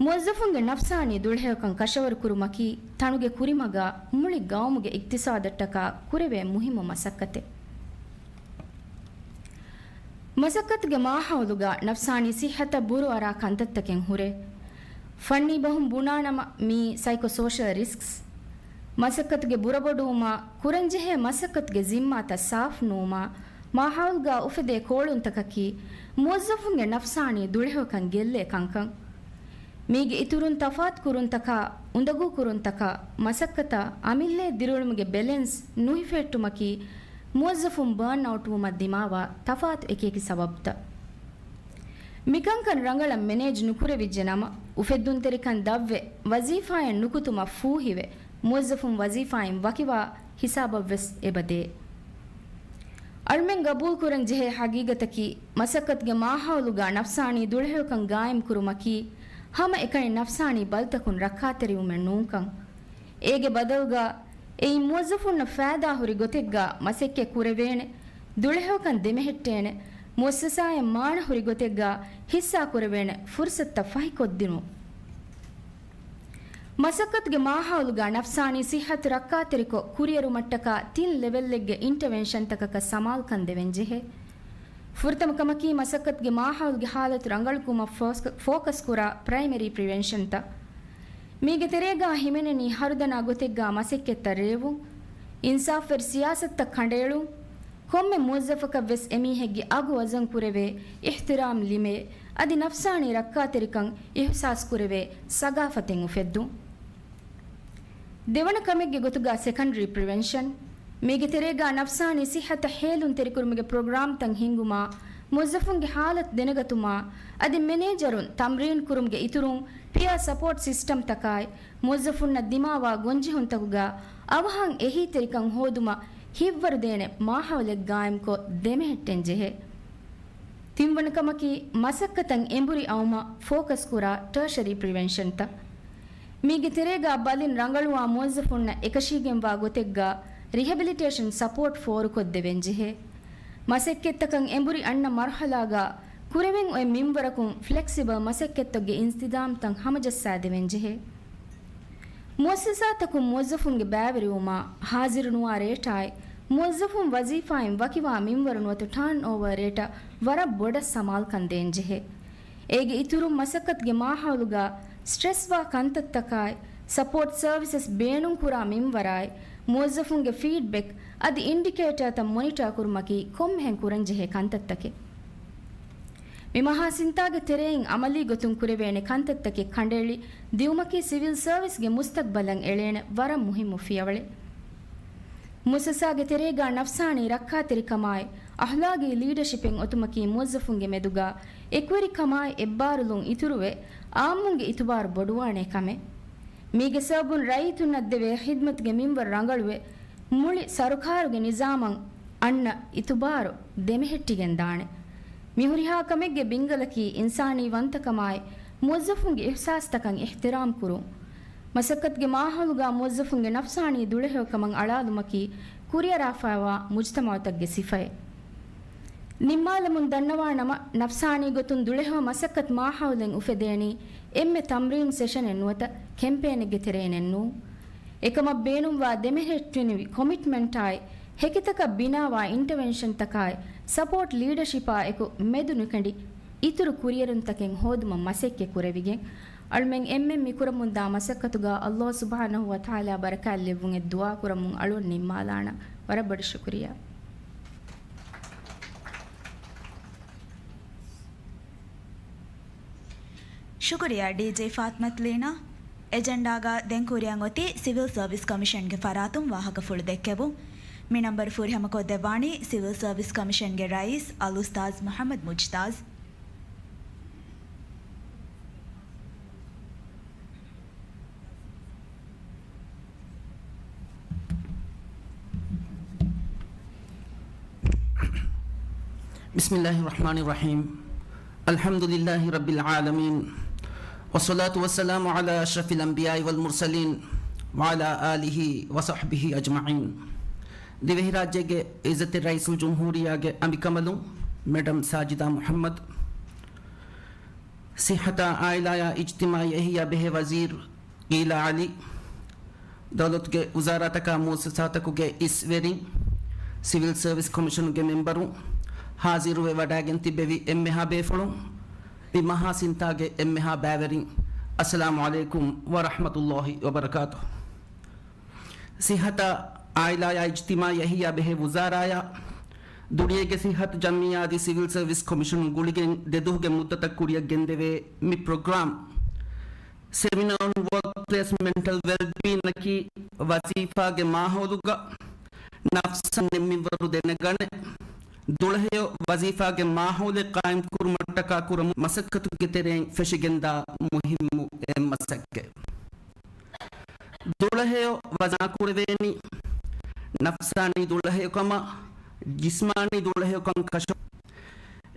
މުވައްޒަފުންގެ ނަފްސާނީ ދުޅަހެޔޮކަން ކަށަވަރުކުރުމަކީ ތަނުގެ ކުރިމަގާ މުޅި ގައުމުގެ އިޤްތިޞާދަށްޓަކާ ކުރެވޭ މުހިއްމު މަސައްކަތެއް. މަސައްކަތުގެ މާހައުލުގާ ނަފްސާނީ ޞިއްޙަތަށް ބުރުއަރާ ކަންތައްތަކެއް ހުރޭ. ފަންނީ ބަހުން ބުނާނަމަ މީ ސައިކޯ ސޯޝަލް ރިސްކްސް. މަސައްކަތުގެ ބުރަބޮޑުވުމާ، ކުރަންޖެހޭ މަސައްކަތުގެ ޒިންމާތައް ސާފު ނުވުމާ، މާހައުލުގާ އުފެދޭ ކޯޅުންތަކަކީ މުވައްޒަފުންގެ ނަފްސާނީ ދުޅަހެޔޮކަން ގެއްލޭ ކަންކަން. މީގެ އިތުރުން ތަފާތު ކުރުންތަކާ، އުނދަގޫ ކުރުންތަކާ، މަސައްކަތާ، އަމިއްލައަށް ދިރިއުޅުމުގެ ބެލެންސް ނުހިފެހެއްޓުމަކީ މުވައްޒަފުން ބާން އައުޓް ވުމަށް ދިމާވާ ތަފާތު އެކިއެކި ސަބަބުތައް. މިކަންކަން ރަނގަޅަށް މެނޭޖް ނުކުރެވިއްޖެ ނަމަ، އުފެއްދުންތެރިކަން ދަށްވެ، ވަޒީފާއެއް ނުކުތުމަށް ފޫހިވެ، މުވައްޒަފުން ވަޒީފާއިން ވަކިވާ ހިސާބަށްވެސް އެބަދޭ. އަޅުމެން ގަބޫލުކުރަން ޖެހޭ ހަގީގަތަކީ، މަސައްކަތުގެ މާހައުލުގާ ނަފްސާނީ ދުޅަހެޔޮކަން ގާއިމްކުރުމަކީ، ހަމައެކަނި ނަފްސާނީ ބަލިތަކުން ރައްކާތެރިވުމެއް ނޫންކަން. އޭގެ ބަދަލުގާ، އެއީ މުވައްޒަފުންނަށް ފައިދާހުރި ގޮތެއްގާ މަސައްކަތް ކުރެވޭނެ، ދުޅަހެޔޮކަން ދެމެހެއްޓޭނެ، މުއައްސަސާއަށް މާނަހުރި ގޮތެއްގާ ހިއްސާ ކުރެވޭނެ ފުރުސަތުތައް ފަހިކޮށްދިނުން. މަސައްކަތުގެ މާހައުލުގާ ނަފްސާނީ ޞިއްޙަތު ރައްކާތެރިކޮށް، ކުރިއެރުމަށްޓަކާ ތިން ލެވެލްއެއްގެ އިންޓަވެންޝަންތަކަކަށް ސަމާލުކަން ދެވެންޖެހޭ. ފުރަތަމަ ކަމަކީ، މަސައްކަތުގެ މާހައުލުގެ ހާލަތު ރަނގަޅުކުރުމަށް ފޯސް-، ފޯކަސްކުރާ ޕްރައިމަރީ ޕްރިވެންޝަންތައް. މީގެ ތެރޭގާ ހިމެނެނީ ހަރުދަނާ ގޮތެއްގާ މަސައްކަތްތައް ރޭވުން، އިންސާފުވެރި ސިޔާސަތުތައް ކަނޑައެޅުން، ކޮންމެ މުވައްޒަފަކަށްވެސް އެމީހެއްގެ އަގު ވަޒަން ކުރެވޭ، އިޙްތިރާމް ލިމޭ، އަދި ނަފްސާނީ ރައްކާތެރިކަން އިޙްސާސް ކުރެވޭ ސަގާފަތެއް އުފެއްދުން. ދެވަނަ ކަމެއްގެ ގޮތުގާ ސެކަންޑަރީ ޕްރިވެންޝަން. މީގެ ތެރޭގާ ނަފްސާނީ ސިއްހަތަށް ހޭލުންތެރިކުރުމުގެ ޕްރޮގްރާމްތައް ހިންގުމާ، މުވައްޒަފުންގެ ހާލަތު ދެނެގަތުމާ، އަދި މެނޭޖަރުން ތަމްރީން ކުރުމުގެ އިތުރުން، ޕިއާ ސަޕޯޓް ސިސްޓަމްތަކާއި، މުވައްޒަފުންނަށް ދިމާވާ ގޮންޖެހުންތަކުގާ އަވަހަށް އެހީތެރިކަން ހޯދުމަށް ހިތްވަރުދޭނެ މާހައުލެއް ގާއިމްކޮށް ދެމެހެއްޓެން ޖެހޭ. ތިންވަނަ ކަމަކީ، މަސައްކަތަށް އެނބުރި އައުމަށް ފޯކަސް ކުރާ ޓާޝަރީ ޕްރިވެންޝަންތައް. މީގެ ތެރޭގާ ބަލިން ރަނގަޅުވާ މުވައްޒަފުންނަށް އެކަށީގެންވާ ގޮތެއްގާ ރިހެބިލިޓޭޝަން ސަޕޯޓް ފޯރުކޮށްދެވެން ޖެހޭ. މަސައްކަތްތަކަށް އެނބުރި އަންނަ މަރުހަލާގާ ކުރެވެން އޮތް މިންވަރަކުން ފްލެކްސިބަލް މަސައްކަތްތަކުގެ އިންތިޒާމްތައް ހަމަޖައްސާދެވެން ޖެހޭ. މުއައްސަސާތަކުން މުވައްޒަފުންގެ ބައިވެރިވުމާ، ހާޒިރުނުވާ ރޭޓާއި، މުވައްޒަފުން ވަޒީފާއިން ވަކިވާ މިންވަރު ނުވަތަ ޓާންއޯވާ ރޭޓަށް ވަރަށް ބޮޑަށް ސަމާލުކަން ދޭންޖެހޭ. އޭގެ އިތުރުން، މަސައްކަތުގެ މާހައުލުގާ ސްޓްރެސްވާ ކަންތައްތަކާއި، ސަޕޯޓް ސަރވިސަސް ބޭނުންކުރާ މިންވަރާއި، މުވައްޒަފުންގެ ފީޑްބެކް އަދި އިންޑިކޭޓާތައް މޮނިޓާ ކުރުމަކީ ކޮންމެހެން ކުރަންޖެހޭ ކަންތައްތަކެއް. މި މަހާ ސިންތާގެ ތެރެއިން އަމަލީ ގޮތުން ކުރެވޭނެ ކަންތައްތަކެއް ކަނޑައެޅި ދިއުމަކީ ސިވިލް ސަރވިސްގެ މުސްތަޤްބަލަށް އެޅޭނެ ވަރަށް މުހިއްމު ފިޔަވަޅެއް. މުއައްސަސާގެ ތެރޭގާ ނަފްސާނީ ރައްކާތެރިކަމާއި، އަޚްލާގީ ލީޑަޝިޕެއް އޮތުމަކީ މުވައްޒަފުންގެ މެދުގާ އެކުވެރިކަމާއި އެއްބާރުލުން އިތުރުވެ، އާއްމުންގެ އިތުބާރު ބޮޑުވާނޭ ކަމެއް. މީގެ ސަބަބުން ރައްޔިތުންނަށް ދެވޭ ޚިދްމަތުގެ މިންވަރު ރަނގަޅުވެ، މުޅި ސަރުކާރުގެ ނިޒާމަށް އަންނަ އިތުބާރު ދެމެހެއްޓިގެން ދާނެ. މި ހުރިހާ ކަމެއްގެ ބިންގަލަކީ އިންސާނީ ވަންތަކަމާއި، މުވައްޒަފުންގެ އިޙްސާސްތަކަށް އިޙްތިރާމް ކުރުން. މަސައްކަތުގެ މާހައުލުގާ މުވައްޒަފުންގެ ނަފްސާނީ ދުޅަހެޔޮކަމަށް އަޅާލުމަކީ ކުރިއަރާފައިވާ މުޖްތަމަޢުތަކުގެ ސިފައެއް. ނިންމާލަމުން ދަންނަވާނަމަ، ނަފްސާނީ ގޮތުން ދުޅަހެޔޮ މަސައްކަތު މާހައުލެއް އުފެދޭނީ އެންމެ ތަމްރީން ސެޝަނެއް ނުވަތަ ކެމްޕޭނެއްގެ ތެރެއިނެއް ނޫން. އެކަމަށް ބޭނުންވާ ދެމެހެއްޓުނިވި ކޮމިޓްމަންޓާއި، ހެކިތަކަށް ބިނާވާ އިންޓަވެންޝަންތަކާއި، ސަޕޯޓް ލީޑަޝިޕާ އެކު މެދު ނުކެނޑި، އިތުރު ކުރިއެރުންތަކެއް ހޯދުމަށް މަސައްކަތް ކުރެވިގެން، އަޅުމެން އެންމެން މި ކުރަމުންދާ މަސައްކަތުގާ ﷲ ސުބްޙާނަހޫ ވަތަޢާލާ ބަރަކާތް ލެއްވުން އެއް ދުޢާ ކުރަމުން އަޅުން ނިންމާލާނަން. ވަރަށް ބޮޑަށް ޝުކުރިއްޔާ. ޝުކުރިއްޔާ ޑީޖީ ފާތިމަތު ލީނާ. އެޖެންޑާގަ ދެން ކުރިއަށް އޮތީ ސިވިލް ސަރވިސް ކޮމިޝަންގެ ފަރާތުން ވާހަކަފުޅު ދެއްކެވުން. މި ނަންބަރު ފުރިހަމަކޮށްދެއްވާނީ ސިވިލް ސަރވިސް ކޮމިޝަންގެ ރައީސް އަލްއުސްތާޛް މުޙައްމަދު މުޖްތާޒް. بسم الله الرحمن الرحيم. الحمد لله رب العالمين. والصلاة والسلام على أشرف الأنبياء والمرسلين وعلى آله وصحبه أجمعين. ދިވެހިރާއްޖޭގެ އިއްޒަތްތެރި ރައީސުލްޖުމްހޫރިއްޔާގެ އަނބިކަނބަލުން މެޑަމް ސާޖިދާ މުޙައްމަދު، ޞިއްޙަތާ، އާއިލާއާ، އިޖްތިމާޢީ އެހީއާ ބެހޭ ވަޒީރު ގީލާ ޢަލީ، ދައުލަތުގެ ވުޒާރާތަކާ މުއައްސަސާތަކުގެ އިސްވެރިން، ސިވިލް ސަރވިސް ކޮމިޝަނުގެ މެމްބަރުން، ޙާޟިރުވެ ވަޑައިގެން ތިއްބެވި އެންމެހާ ބޭފުޅުން، މި މަހާ ސިންތާގެ އެންމެހާ ބައިވެރިން، އައްސަލާމު ޢަލައިކުމް ވަރަޙްމަތުﷲި ވަބަރަކާތުހު. ޞިއްޙަތާ، އާއިލާއާ، އިޖްތިމާޢީ އެހީއާ ބެހޭ ވުޒާރާއާ، ދުނިޔޭގެ ޞިއްޙަތު ޖަމްޢިއްޔާ އަދި ސިވިލް ސަރވިސް ކޮމިޝަނުން ގުޅިގެން ދެ ދުވަހުގެ މުއްދަތަށް ކުރިއަށް ގެންދެވޭ މި ޕްރޮގްރާމް، ސެމިނާ އޮން ވޯކްޕްލޭސް މެންޓަލް ވެލްބީންއަކީ، ވަޒީފާގެ މާހައުލުގަ ނަފްސާނީ މިންވަރު ދެނެގަނެ، ދުޅަހެޔޮ ވަޒީފާގެ މާހައުލެއް ޤާއިމް ކުރުމަށްޓަކާ ކުރަމު މަސައްކަތުގެ ތެރެއިން ފެށިގެންދާ މުހިއްމު އެއް މަސައްކަތް. ދުޅަހެޔޮ ވަޒާ ކުރެވޭނީ، ނަފްސާނީ ދުޅަހެޔޮކަމާ، ޖިސްމާނީ ދުޅަހެޔޮކަން ކަށަ.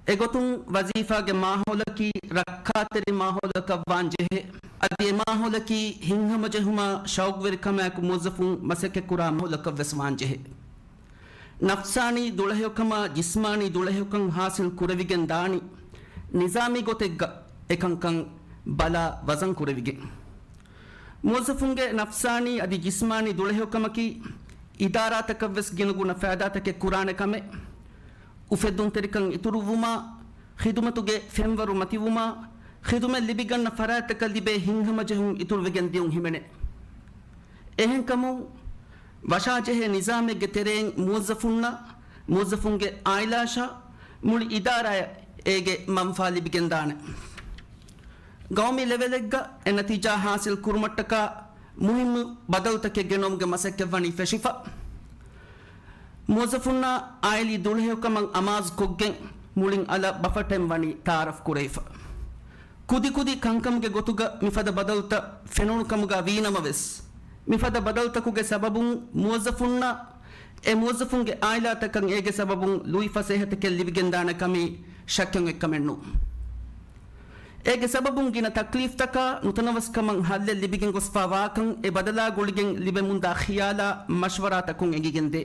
އެގޮތުން ވަޒީފާގެ މާހައުލަކީ ރައްކާތެރި މާހައުލަކަށް ވާން ޖެހޭ. އަދި އެ މާހައުލަކީ ހިތްހަމަޖެހުމާ، ޝައުގުވެރިކަމާއެކު މުވައްޒަފުން މަސައްކަތްކުރާ މާހައުލަކަށް ވެސް ވާން ޖެހޭ. ނަފްސާނީ ދުޅަހެޔޮކަމާ، ޖިސްމާނީ ދުޅަހެޔޮކަން ހާސިލް ކުރެވިގެން ދާނީ، ނިޒާމީ ގޮތެއްގަ އެކަންކަން ބަލާ ވަޒަން ކުރެވިގެން. މުވައްޒަފުންގެ ނަފްސާނީ އަދި ޖިސްމާނީ ދުޅަހެޔޮކަމަކީ، އިދާރާތަކަށް ވެސް ގިނަގުނަ ފައިދާތަކެއް ކުރާނެ ކަމެއް. އުފެއްދުންތެރިކަން އިތުރުވުމާ، ޚިދުމަތުގެ ފެންވަރު މަތިވުމާ، ޚިދުމަތް ލިބިގަންނަ ފަރާތްތަކަށް ލިބޭ ހިތްހަމަޖެހުން އިތުރުވެގެން ދިޔުން ހިމެނޭ. އެހެންކަމުން، ވަށާޖެހޭ ނިޒާމެއްގެ ތެރެއިން މުވައްޒަފުންނަށް، މުވައްޒަފުންގެ އާއިލާއަށާ، މުޅި އިދާރާއަށް އޭގެ މަންފާ ލިބިގެންދާނެ. ގައުމީ ލެވެލެއްގަ އެ ނަތީޖާ ހާސިލް ކުރުމަށްޓަކާ މުހިއްމު ބަދަލުތަކެއް ގެނައުމުގެ މަސައްކަތް ވަނީ ފެށިފަ. މުވައްޒަފުންނާ އާއިލީ ދުޅަހެޔޮކަމަށް އަމާޒުކޮށްގެން މުޅިން އަލަށް ބަފަޓެން ވަނީ ތަޢާރަފް ކުރެވިފަ. ކުދިކުދި ކަންކަމުގެ ގޮތުގަ މިފަދަ ބަދަލުތައް ފެނުނު ކަމުގަ ވީނަމަވެސް، މިފަދަ ބަދަލުތަކުގެ ސަބަބުން މުވައްޒަފުންނަށް، އެ މުވައްޒަފުންގެ އާއިލާތަކަށް އޭގެ ސަބަބުން ލުއި ފަސޭހަތަކެއް ލިބިގެންދާނެ ކަމީ ޝައްކެއް އެއްކަމެއް ނޫން. އޭގެ ސަބަބުން ގިނަ ތަކްލީފްތަކާ ނުތަނަވަސްކަމަށް ހައްލެއް ލިބިގެން ގޮސްފާ ވާކަން އެ ބަދަލާ ގުޅިގެން ލިބެމުންދާ ޚިޔާލާ މަޝްވަރާތަކުން އެނގިގެންދޭ.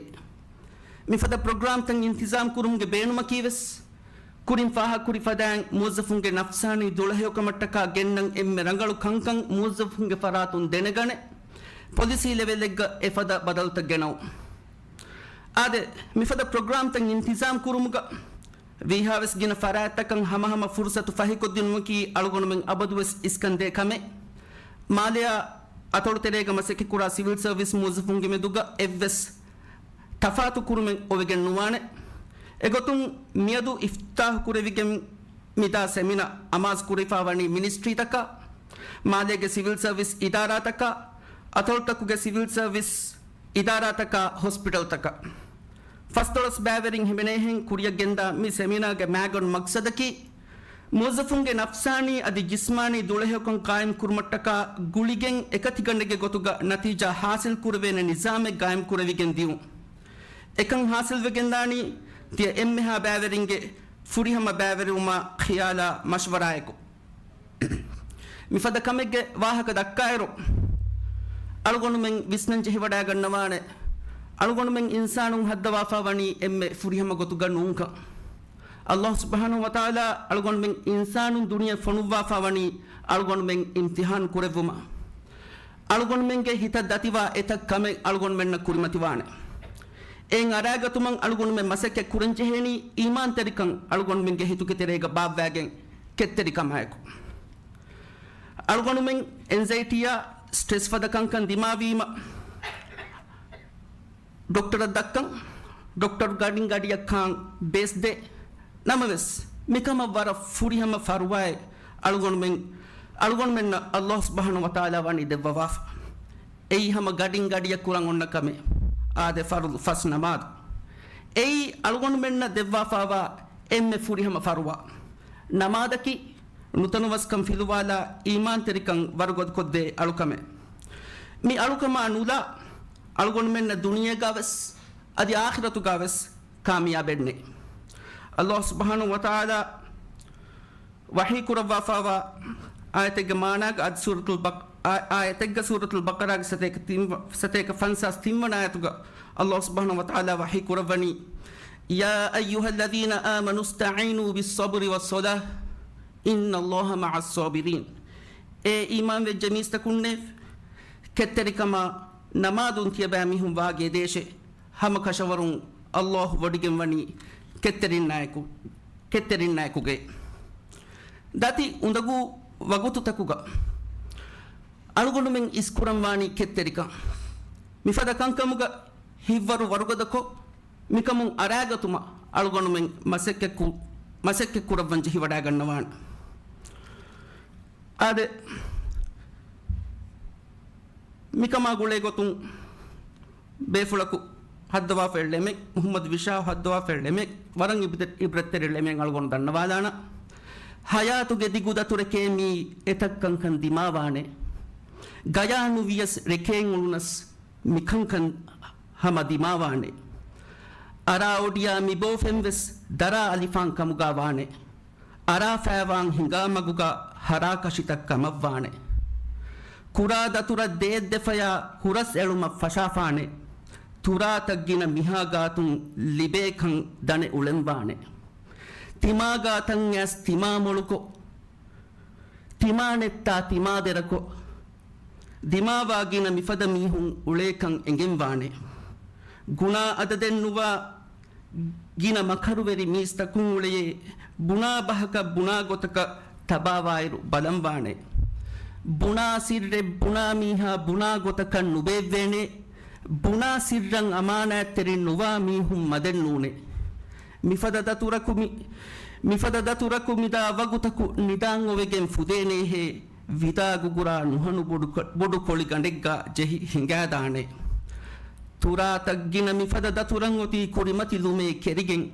މިފަދަ ޕްރޮގްރާމްތައް އިންތިޒާމް ކުރުމުގެ ބޭނުމަކީވެސް، ކުރިން ފާހަގަކުރި ފަދައިން މުވައްޒަފުންގެ ނަފްސާނީ ދުޅަހެޔޮކަމަށްޓަކާ ގެންނަން އެންމެ ރަނގަޅު ކަންކަން މުވައްޒަފުންގެ ފަރާތުން ދެނެގަނެ، ޕޮލިސީ ލެވެލްއެއްގަ އެފަދަ ބަދަލުތައް ގެނައު. އާދެ، މިފަދަ ޕްރޮގްރާމްތައް އިންތިޒާމް ކުރުމުގަ ވީހާވެސް ގިނަ ފަރާތްތަކަށް ހަމަހަމަ ފުރުސަތު ފަހިކޮށްދިނުމަކީ އަޅުގަނޑުމެން އަބަދުވެސް އިސްކަންދޭ ކަމެއް. މާލެއާ އަތޮޅުތެރޭގަ މަސައްކަތްކުރާ ސިވިލް ސަރވިސް މުވައްޒަފުންގެ މެދުގަ އެއްވެސް ތަފާތު ކުރުމެއް އޮވެގެން ނުވާނެ. އެގޮތުން މިއަދު އިފްތިތާޙު ކުރެވިގެން މިދާ ސެމިނާ އަމާޒު ކުރެވިފާވަނީ މިނިސްޓްރީތަކާ، މާލޭގެ ސިވިލް ސަރވިސް އިދާރާތަކާ، އަތޮޅުތަކުގެ ސިވިލް ސަރވިސް އިދާރާތަކާ، ހޮސްޕިޓަލްތަކަށް. ފަސްދޮޅަސް ބައިވެރިން ހިމެނޭހެން ކުރިއަށް ގެންދާ މި ސެމިނާގެ މައިގަނޑު މަޤްޞަދަކީ، މުވައްޒަފުންގެ ނަފްސާނީ އަދި ޖިސްމާނީ ދުޅަހެޔޮކަން ޤާއިމް ކުރުމަށްޓަކާ ގުޅިގެން އެކަތިގަނޑެއްގެ ގޮތުގަ ނަތީޖާ ހާސިލް ކުރެވޭނެ ނިޒާމެއް ޤާއިމް ކުރެވިގެން ދިޔުން. އެކަން ހާސިލްވެގެންދާނީ ތިޔަ އެންމެހާ ބައިވެރިންގެ ފުރިހަމަ ބައިވެރިވުމާ ޚިޔާލާ މަޝްވަރާއެކު. މިފަދަ ކަމެއްގެ ވާހަކަ ދައްކާއިރު، އަޅުގަނޑުމެން ވިސްނަން ޖެހިވަޑައިގަންނަވާނެ، އަޅުގަނޑުމެން އިންސާނުން ހައްދަވާފާ ވަނީ އެންމެ ފުރިހަމަ ގޮތުގަ ނޫންކަން. އައްލާހު ސުބްޙާނަހު ވަތަޢާލާ އަޅުގަނޑުމެން އިންސާނުން ދުނިޔެ ފޮނުއްވާފާ ވަނީ އަޅުގަނޑުމެން އިމްތިޙާން ކުރެއްވުމަށް. އަޅުގަނޑުމެންގެ ހިތަށް ދަތިވާ އެތައް ކަމެއް އަޅުގަނޑުމެންނަށް ކުރިމަތިވާނެ. އެއިން އަރާގަތުމަށް އަޅުގަނޑުމެން މަސައްކަތް ކުރަންޖެހޭނީ އީމާންތެރިކަން އަޅުގަނޑުމެންގެ ހިތުގެ ތެރޭގަ ބާއްވާގެން ކެތްތެރިކަމާއެކު. އަޅުގަނޑުމެން އެންޒައިޓީއާ ސްޓްރެސް ފަދަ ކަންކަން ދިމާވީމަ، ޑޮކްޓަރަށް ދައްކަން، ޑޮކްޓަރު ގަޑިން ގަޑިއަށް ކާން ބޭސްދޭ. ނަމަވެސް، މިކަމަށް ވަރަށް ފުރިހަމަ ފަރުވާއެއް އަޅުގަނޑުމެން، އަޅުގަނޑުމެންނަށް އައްލާހު ސުބްޙާނަހު ވަތަޢާލާ ވަނީ ދެއްވަވާފަ. އެއީ ހަމަ ގަޑިން ގަޑިއަށް ކުރަން އޮންނަ ކަމެއް. އާދެ، ފަރުޟު ފަސް ނަމާދު. އެއީ އަޅުގަނޑުމެންނަށް ދެއްވާފާވާ އެންމެ ފުރިހަމަ ފަރުވާ. ނަމާދަކީ ނުތަނަވަސްކަން ފިލުވާލާ އީމާންތެރިކަން ވަރުގަދަކޮށްދޭ އަޅުކަމެއް. މި އަޅުކަމާ ނުލާ، އަޅުގަނޑުމެންނަށް ދުނިޔޭގަވެސް އަދި އާޚިރަތުގަވެސް ކާމިޔާބެއް ނެތް. ﷲ ސުބްޙާނަހޫ ވަތަޢާލާ ވަޙީ ކުރައްވާފައިވާ އާޔަތެއްގެ މާނާގަ އަދި ސޫރަތުލް ބަޤް-، އާ-، އާޔަތެއްގަ ސޫރަތުލް ބަޤަރާގެ ސަތޭކަ ތިން ވަ-، ސަތޭކަ ފަންސާސް ތިން ވަނަ އާޔަތުގަ ﷲ ސުބްޙާނަހޫ ވަތަޢާލާ ވަޙީ ކުރައްވަނީ، يا أيها الذين آمنوا استعينوا بالصبر والصلاة إن الله مع الصابرين. އޭ އީމާންވެއްޖެ މީސްތަކުންނޭ! ކެތްތެރިކަމާ ނަމާދުން ތިޔަބައިމީހުން ވާގި އެދޭށޭ! ހަމަ ކަށަވަރުން ﷲ ވޮޑިގެންވަނީ ކެތްތެރިންނާއެކު، ކެތްތެރިންނާއެކުގައި. ދަތި އުނދަގޫ ވަގުތުތަކުގަ އަޅުގަނޑުމެން އިސްކުރަންވާނީ ކެތްތެރިކަން. މިފަދަ ކަންކަމުގަ ހިތްވަރު ވަރުގަދަކޮށް، މިކަމުން އަރާގަތުމަށް އަޅުގަނޑުމެން މަސައްކަތްކު-، މަސައްކަތްކުރައްވަން ޖެހިވަޑައިގަންނަވާނެ. އާދެ، މިކަމާ ގުޅޭ ގޮތުން ބޭފުޅަކު ހައްދަވާފައި ޅެމެއް، މުޙައްމަދު ވިޝާ ހައްދަވާފައި ޅެމެއް، ވަރަށް އިބްރަތް-، އިބްރަތްތެރި ޅެމެއް އަޅުގަނޑު ދަންނަވާލާނަ. ޙަޔާތުގެ ދިގު ދަތުރެކޭ މީ އެތައް ކަންކަން ދިމާވާނެ. ގަޔާނު ވިޔަސް ރެކެއިން އުޅުނަސް މިކަންކަން ހަމަ ދިމާވާނެ. އަރާ އޮޑިޔާ މި ބޯފެން ވެސް ދަރާ އަލިފާން ކަމުގާ ވާނެ. އަރާފައިވާން ހިނގާ މަގުގަ ހަރާކަށިތައް ކަމަށްވާނެ. ކުރާ ދަތުރަށް ދޭއްދެފަޔާ ހުރަސް އެޅުމަށް ފަށާފާނެ. ތުރާތައް ގިނަ މިހާ ގާތުން ލިބޭކަން ދަނެ އުޅެންވާނެ. ތިމާގާތަން އައިސް ތިމާ މޮޅުކޮށް، ތިމާ ނެއްތާ ތިމާ ދެރަކޮށް، ދިމާވާ ގިނަ މިފަދަ މީހުން އުޅޭކަން އެނގެންވާނެ. ގުނާ އަދަދެއް ނުވާ ގިނަ މަކަރުވެރި މީސްތަކުން އުޅެޔޭ، ބުނާ ބަހަކަށް ބުނާ ގޮތަކަށް ތަބާވާއިރު ބަލަންވާނެ. ބުނާ ސިއްރެއް ބުނާ މީހާ ބުނާ ގޮތަކަށް ނުބޭއްވޭނެ. ބުނާ ސިއްރަށް އަމާނާތްތެރިން ނުވާ މީހުން މަދެއް ނޫނޭ. މިފަދަ ދަތުރަކު މި-، މިފަދަ ދަތުރަކު މިދާ ވަގުތަކު ނިދާން އޮވެގެން ފުދޭނޭހޭ. ވިދާގުގުރާ ނުހަނު ބޮޑު ކޮ-، ބޮޑު ކޮޅިގަނޑެއްގާ ޖެހި ހިނގާދާނެ. ތުރާތައް ގިނަ މިފަދަ ދަތުރަށް އޮތީ ކުރިމަތިލުމޭ ކެރިގެން،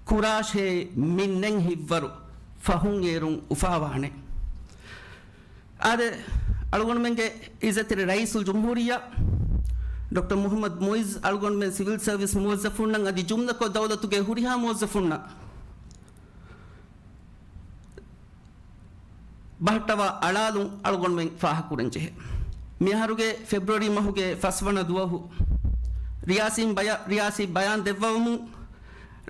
ކުރާށޭ މިންނެން ހިތްވަރު ފަހުން އޭރުން އުފާވާނެ. އާދެ، އަޅުގަނޑުމެންގެ އިއްޒަތްތެރި ރައީސުލް ޖުމްހޫރިއްޔާ ޑޮކްޓަރ މުޙައްމަދު މުޢިއްޒު އަޅުގަނޑުމެން ސިވިލް ސަރވިސް މުވައްޒަފުންނަށް އަދި ޖުމްލަކޮށް ދައުލަތުގެ ހުރިހާ މުވައްޒަފުންނަށް ބަހައްޓަވާ އަޅާލުން އަޅުގަނޑުމެން ފާހަގަކުރަން ޖެހޭ. މިއަހަރުގެ ފެބްރުއަރީ މަހުގެ ފަސްވަނަ ދުވަހު ރިޔާސީން ބަޔާ-، ރިޔާސީ ބަޔާން ދެއްވަވަމުން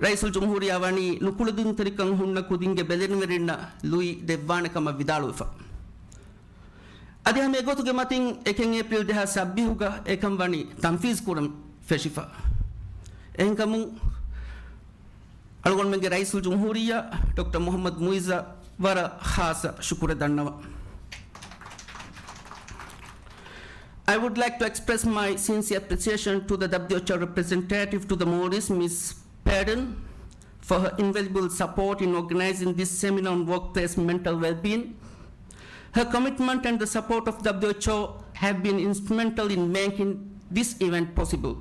ރައީސުލް ޖުމްހޫރިއްޔާ ވަނީ ނުކުޅެދުންތެރިކަން ހުންނަ ކުދިންގެ ބެލެނިވެރިންނަށް ލުއި ދެއްވާނެ ކަމަށް ވިދާޅުވެފަ. އަދި ހަމަ އެގޮތުގެ މަތިން އެކެއް އޭޕްރީލް ދެހާސް ސައްބީސްގަ އެކަން ވަނީ ތަންފީޒް ކުރަން ފެށިފަ. އެހެންކަމުން އަޅުގަނޑުމެންގެ ރައީސުލް ޖުމްހޫރިއްޔާ ޑޮކްޓަރ މުޙައްމަދު މުޢިއްޒަށް ވަރަށް ޚާއްޞަ ޝުކުރެއް ދަންނަވަން. I would like to express my sincere appreciation to the W H O representative to the Maurice, Miss Purdon, for her invaluable support in organizing this seminar on workplace mental well-being. Her commitment and the support of W H O have been instrumental in making this event possible.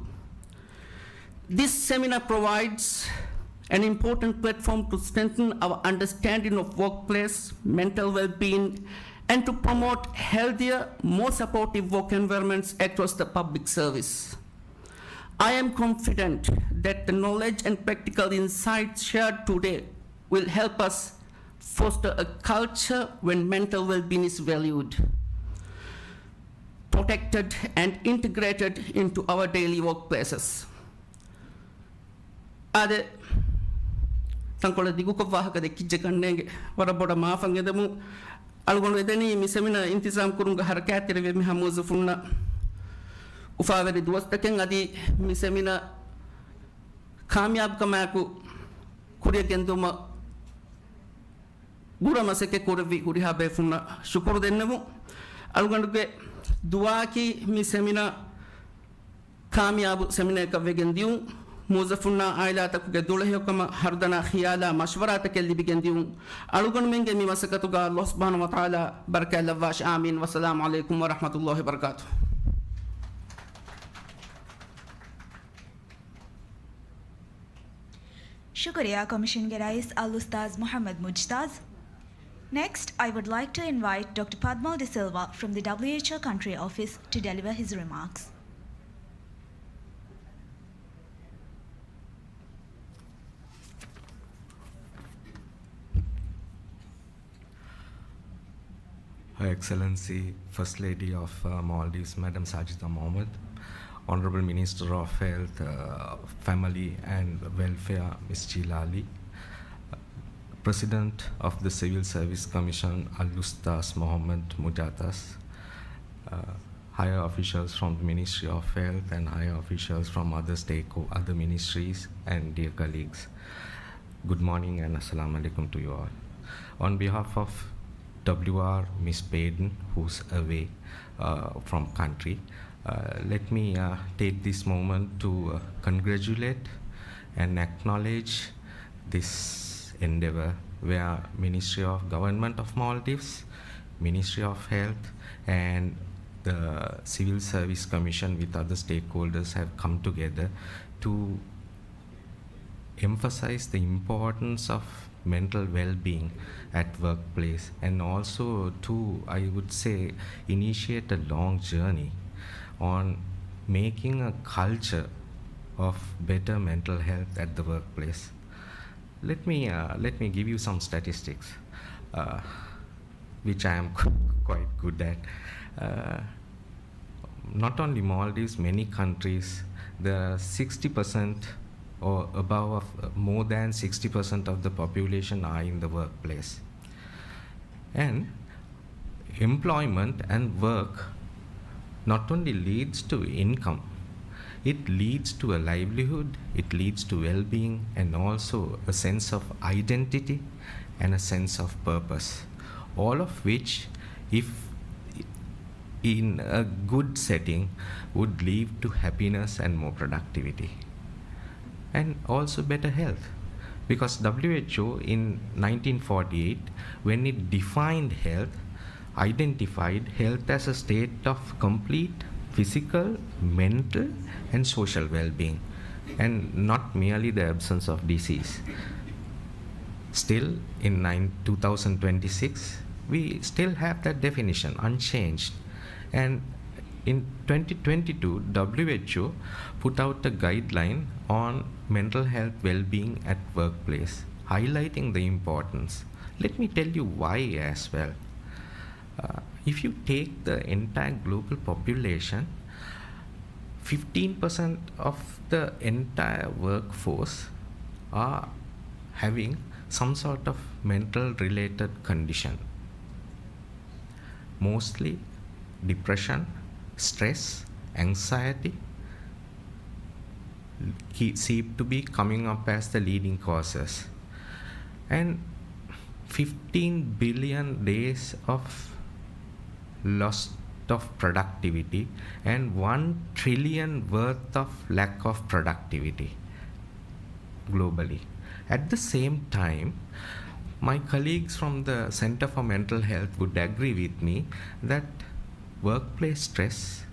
This seminar provides an important platform to strengthen our understanding of workplace mental well-being and to promote healthier, more supportive work environments across the public service. I am confident that the knowledge and practical insights shared today will help us foster a culture when mental well-being is valued, protected, and integrated into our daily workplaces. އާދެ، ތަންކޮޅެއް ދިގުކޮށް ވާހަކަ ދެއްކިއްޖެ ކަންނޭނގެ، ވަރަށް ބޮޑަށް މާފަށް އެދެމު. އަޅުގަނޑު އެދެނީ މި ސެމިނާ އިންތިޒާމް ކުރުމުގަ ހަރަކާތްތެރިވެ މި ހަމަ މުވައްޒަފުންނަށް އުފާވެރި ދުވަސްތަކެއް އަދި މި ސެމިނާ ކާމިޔާބުކަމާއެކު ކުރިއަށް ގެންދިއުމަށް ބުރަ މަސައްކަތް ކުރެއްވި ހުރިހާ ބޭފުންނަށް ޝުކުރު ދެންނެވުން. އަޅުގަނޑުގެ ދުޢާއަކީ މި ސެމިނާ ކާމިޔާބު ސެމިނާއަކަށް ވެގެން ދިޔުން، މުވައްޒަފުންނާ އާއިލާތަކުގެ ދުޅަހެޔޮކަމަށް ހަރުދަނާ ޚިޔާލާ މަޝްވަރާތަކެއް ލިބިގެން ދިޔުން. އަޅުގަނޑުމެންގެ މި މަސައްކަތުގަ ﷲ ސުބްޙާނަހޫ ވަތަޢާލާ ބަރަކާތް ލައްވާށި. އާމީން. ވައްސަލާމު ޢަލައިކުމް ވަރަޙްމަތުﷲ ވަބަރަކާތުހު. ޝުކުރިއްޔާ ކޮމިޝަންގެ ރައީސް އަލްއުސްތާޛް މުޙައްމަދު މުޖްތާޒް. Next, I would like to invite Doctor Padmal De Silva from the W H O Country Office to deliver his remarks. Her Excellency, First Lady of uh, Maldives, Madam Sajida Mohammed, Honorable Minister of Health, uh, Family and Welfare, Miss Sheila Ali, President of the Civil Service Commission, Al-Ustaz Mohammed Mujatas, uh, higher officials from the Ministry of Health and higher officials from other stake-, other ministries, and dear colleagues. Good morning and Assalamu alaikum to you all. On behalf of W R, Miss Payden, who's away uh, from country, uh, let me uh, take this moment to uh, congratulate and acknowledge this endeavor where Ministry of Government of Maldives, Ministry of Health, and the Civil Service Commission with other stakeholders have come together to emphasize the importance of mental well-being at workplace, and also to, I would say, initiate a long journey on making a culture of better mental health at the workplace. Let me, uh, let me give you some statistics, uh, which I am quite good at. Uh, not only Maldives, many countries, the sixty percent or above of, uh, more than sixty percent of the population are in the workplace. And employment and work not only leads to income, it leads to a livelihood, it leads to well-being, and also a sense of identity and a sense of purpose. All of which, if in a good setting, would lead to happiness and more productivity. And also better health. Because W H O in nineteen forty-eight, when it defined health, identified health as a state of complete physical, mental, and social well-being, and not merely the absence of disease. Still, in nine, two thousand twenty-six, we still have that definition unchanged. And in twenty twenty-two, W H O put out a guideline on mental health well-being at workplace, highlighting the importance. Let me tell you why as well. Uh, if you take the entire global population, fifteen percent of the entire workforce are having some sort of mental related condition. Mostly depression, stress, anxiety ke-, seem to be coming up as the leading causes. And fifteen billion days of loss of productivity and one trillion worth of lack of productivity globally. At the same time, my colleagues from the Center for Mental Health would agree with me that workplace stress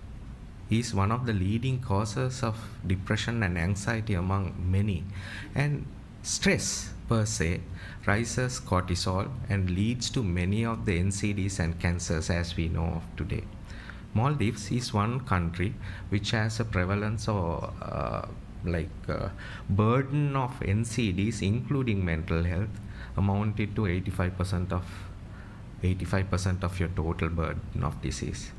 is one of the leading causes of depression and anxiety among many. And stress per se raises cortisol and leads to many of the N C Ds and cancers as we know of today. Maldives is one country which has a prevalence of, uh, like, uh, burden of N C Ds, including mental health, amounted to eighty-five percent of, eighty-five percent of your total burden of disease.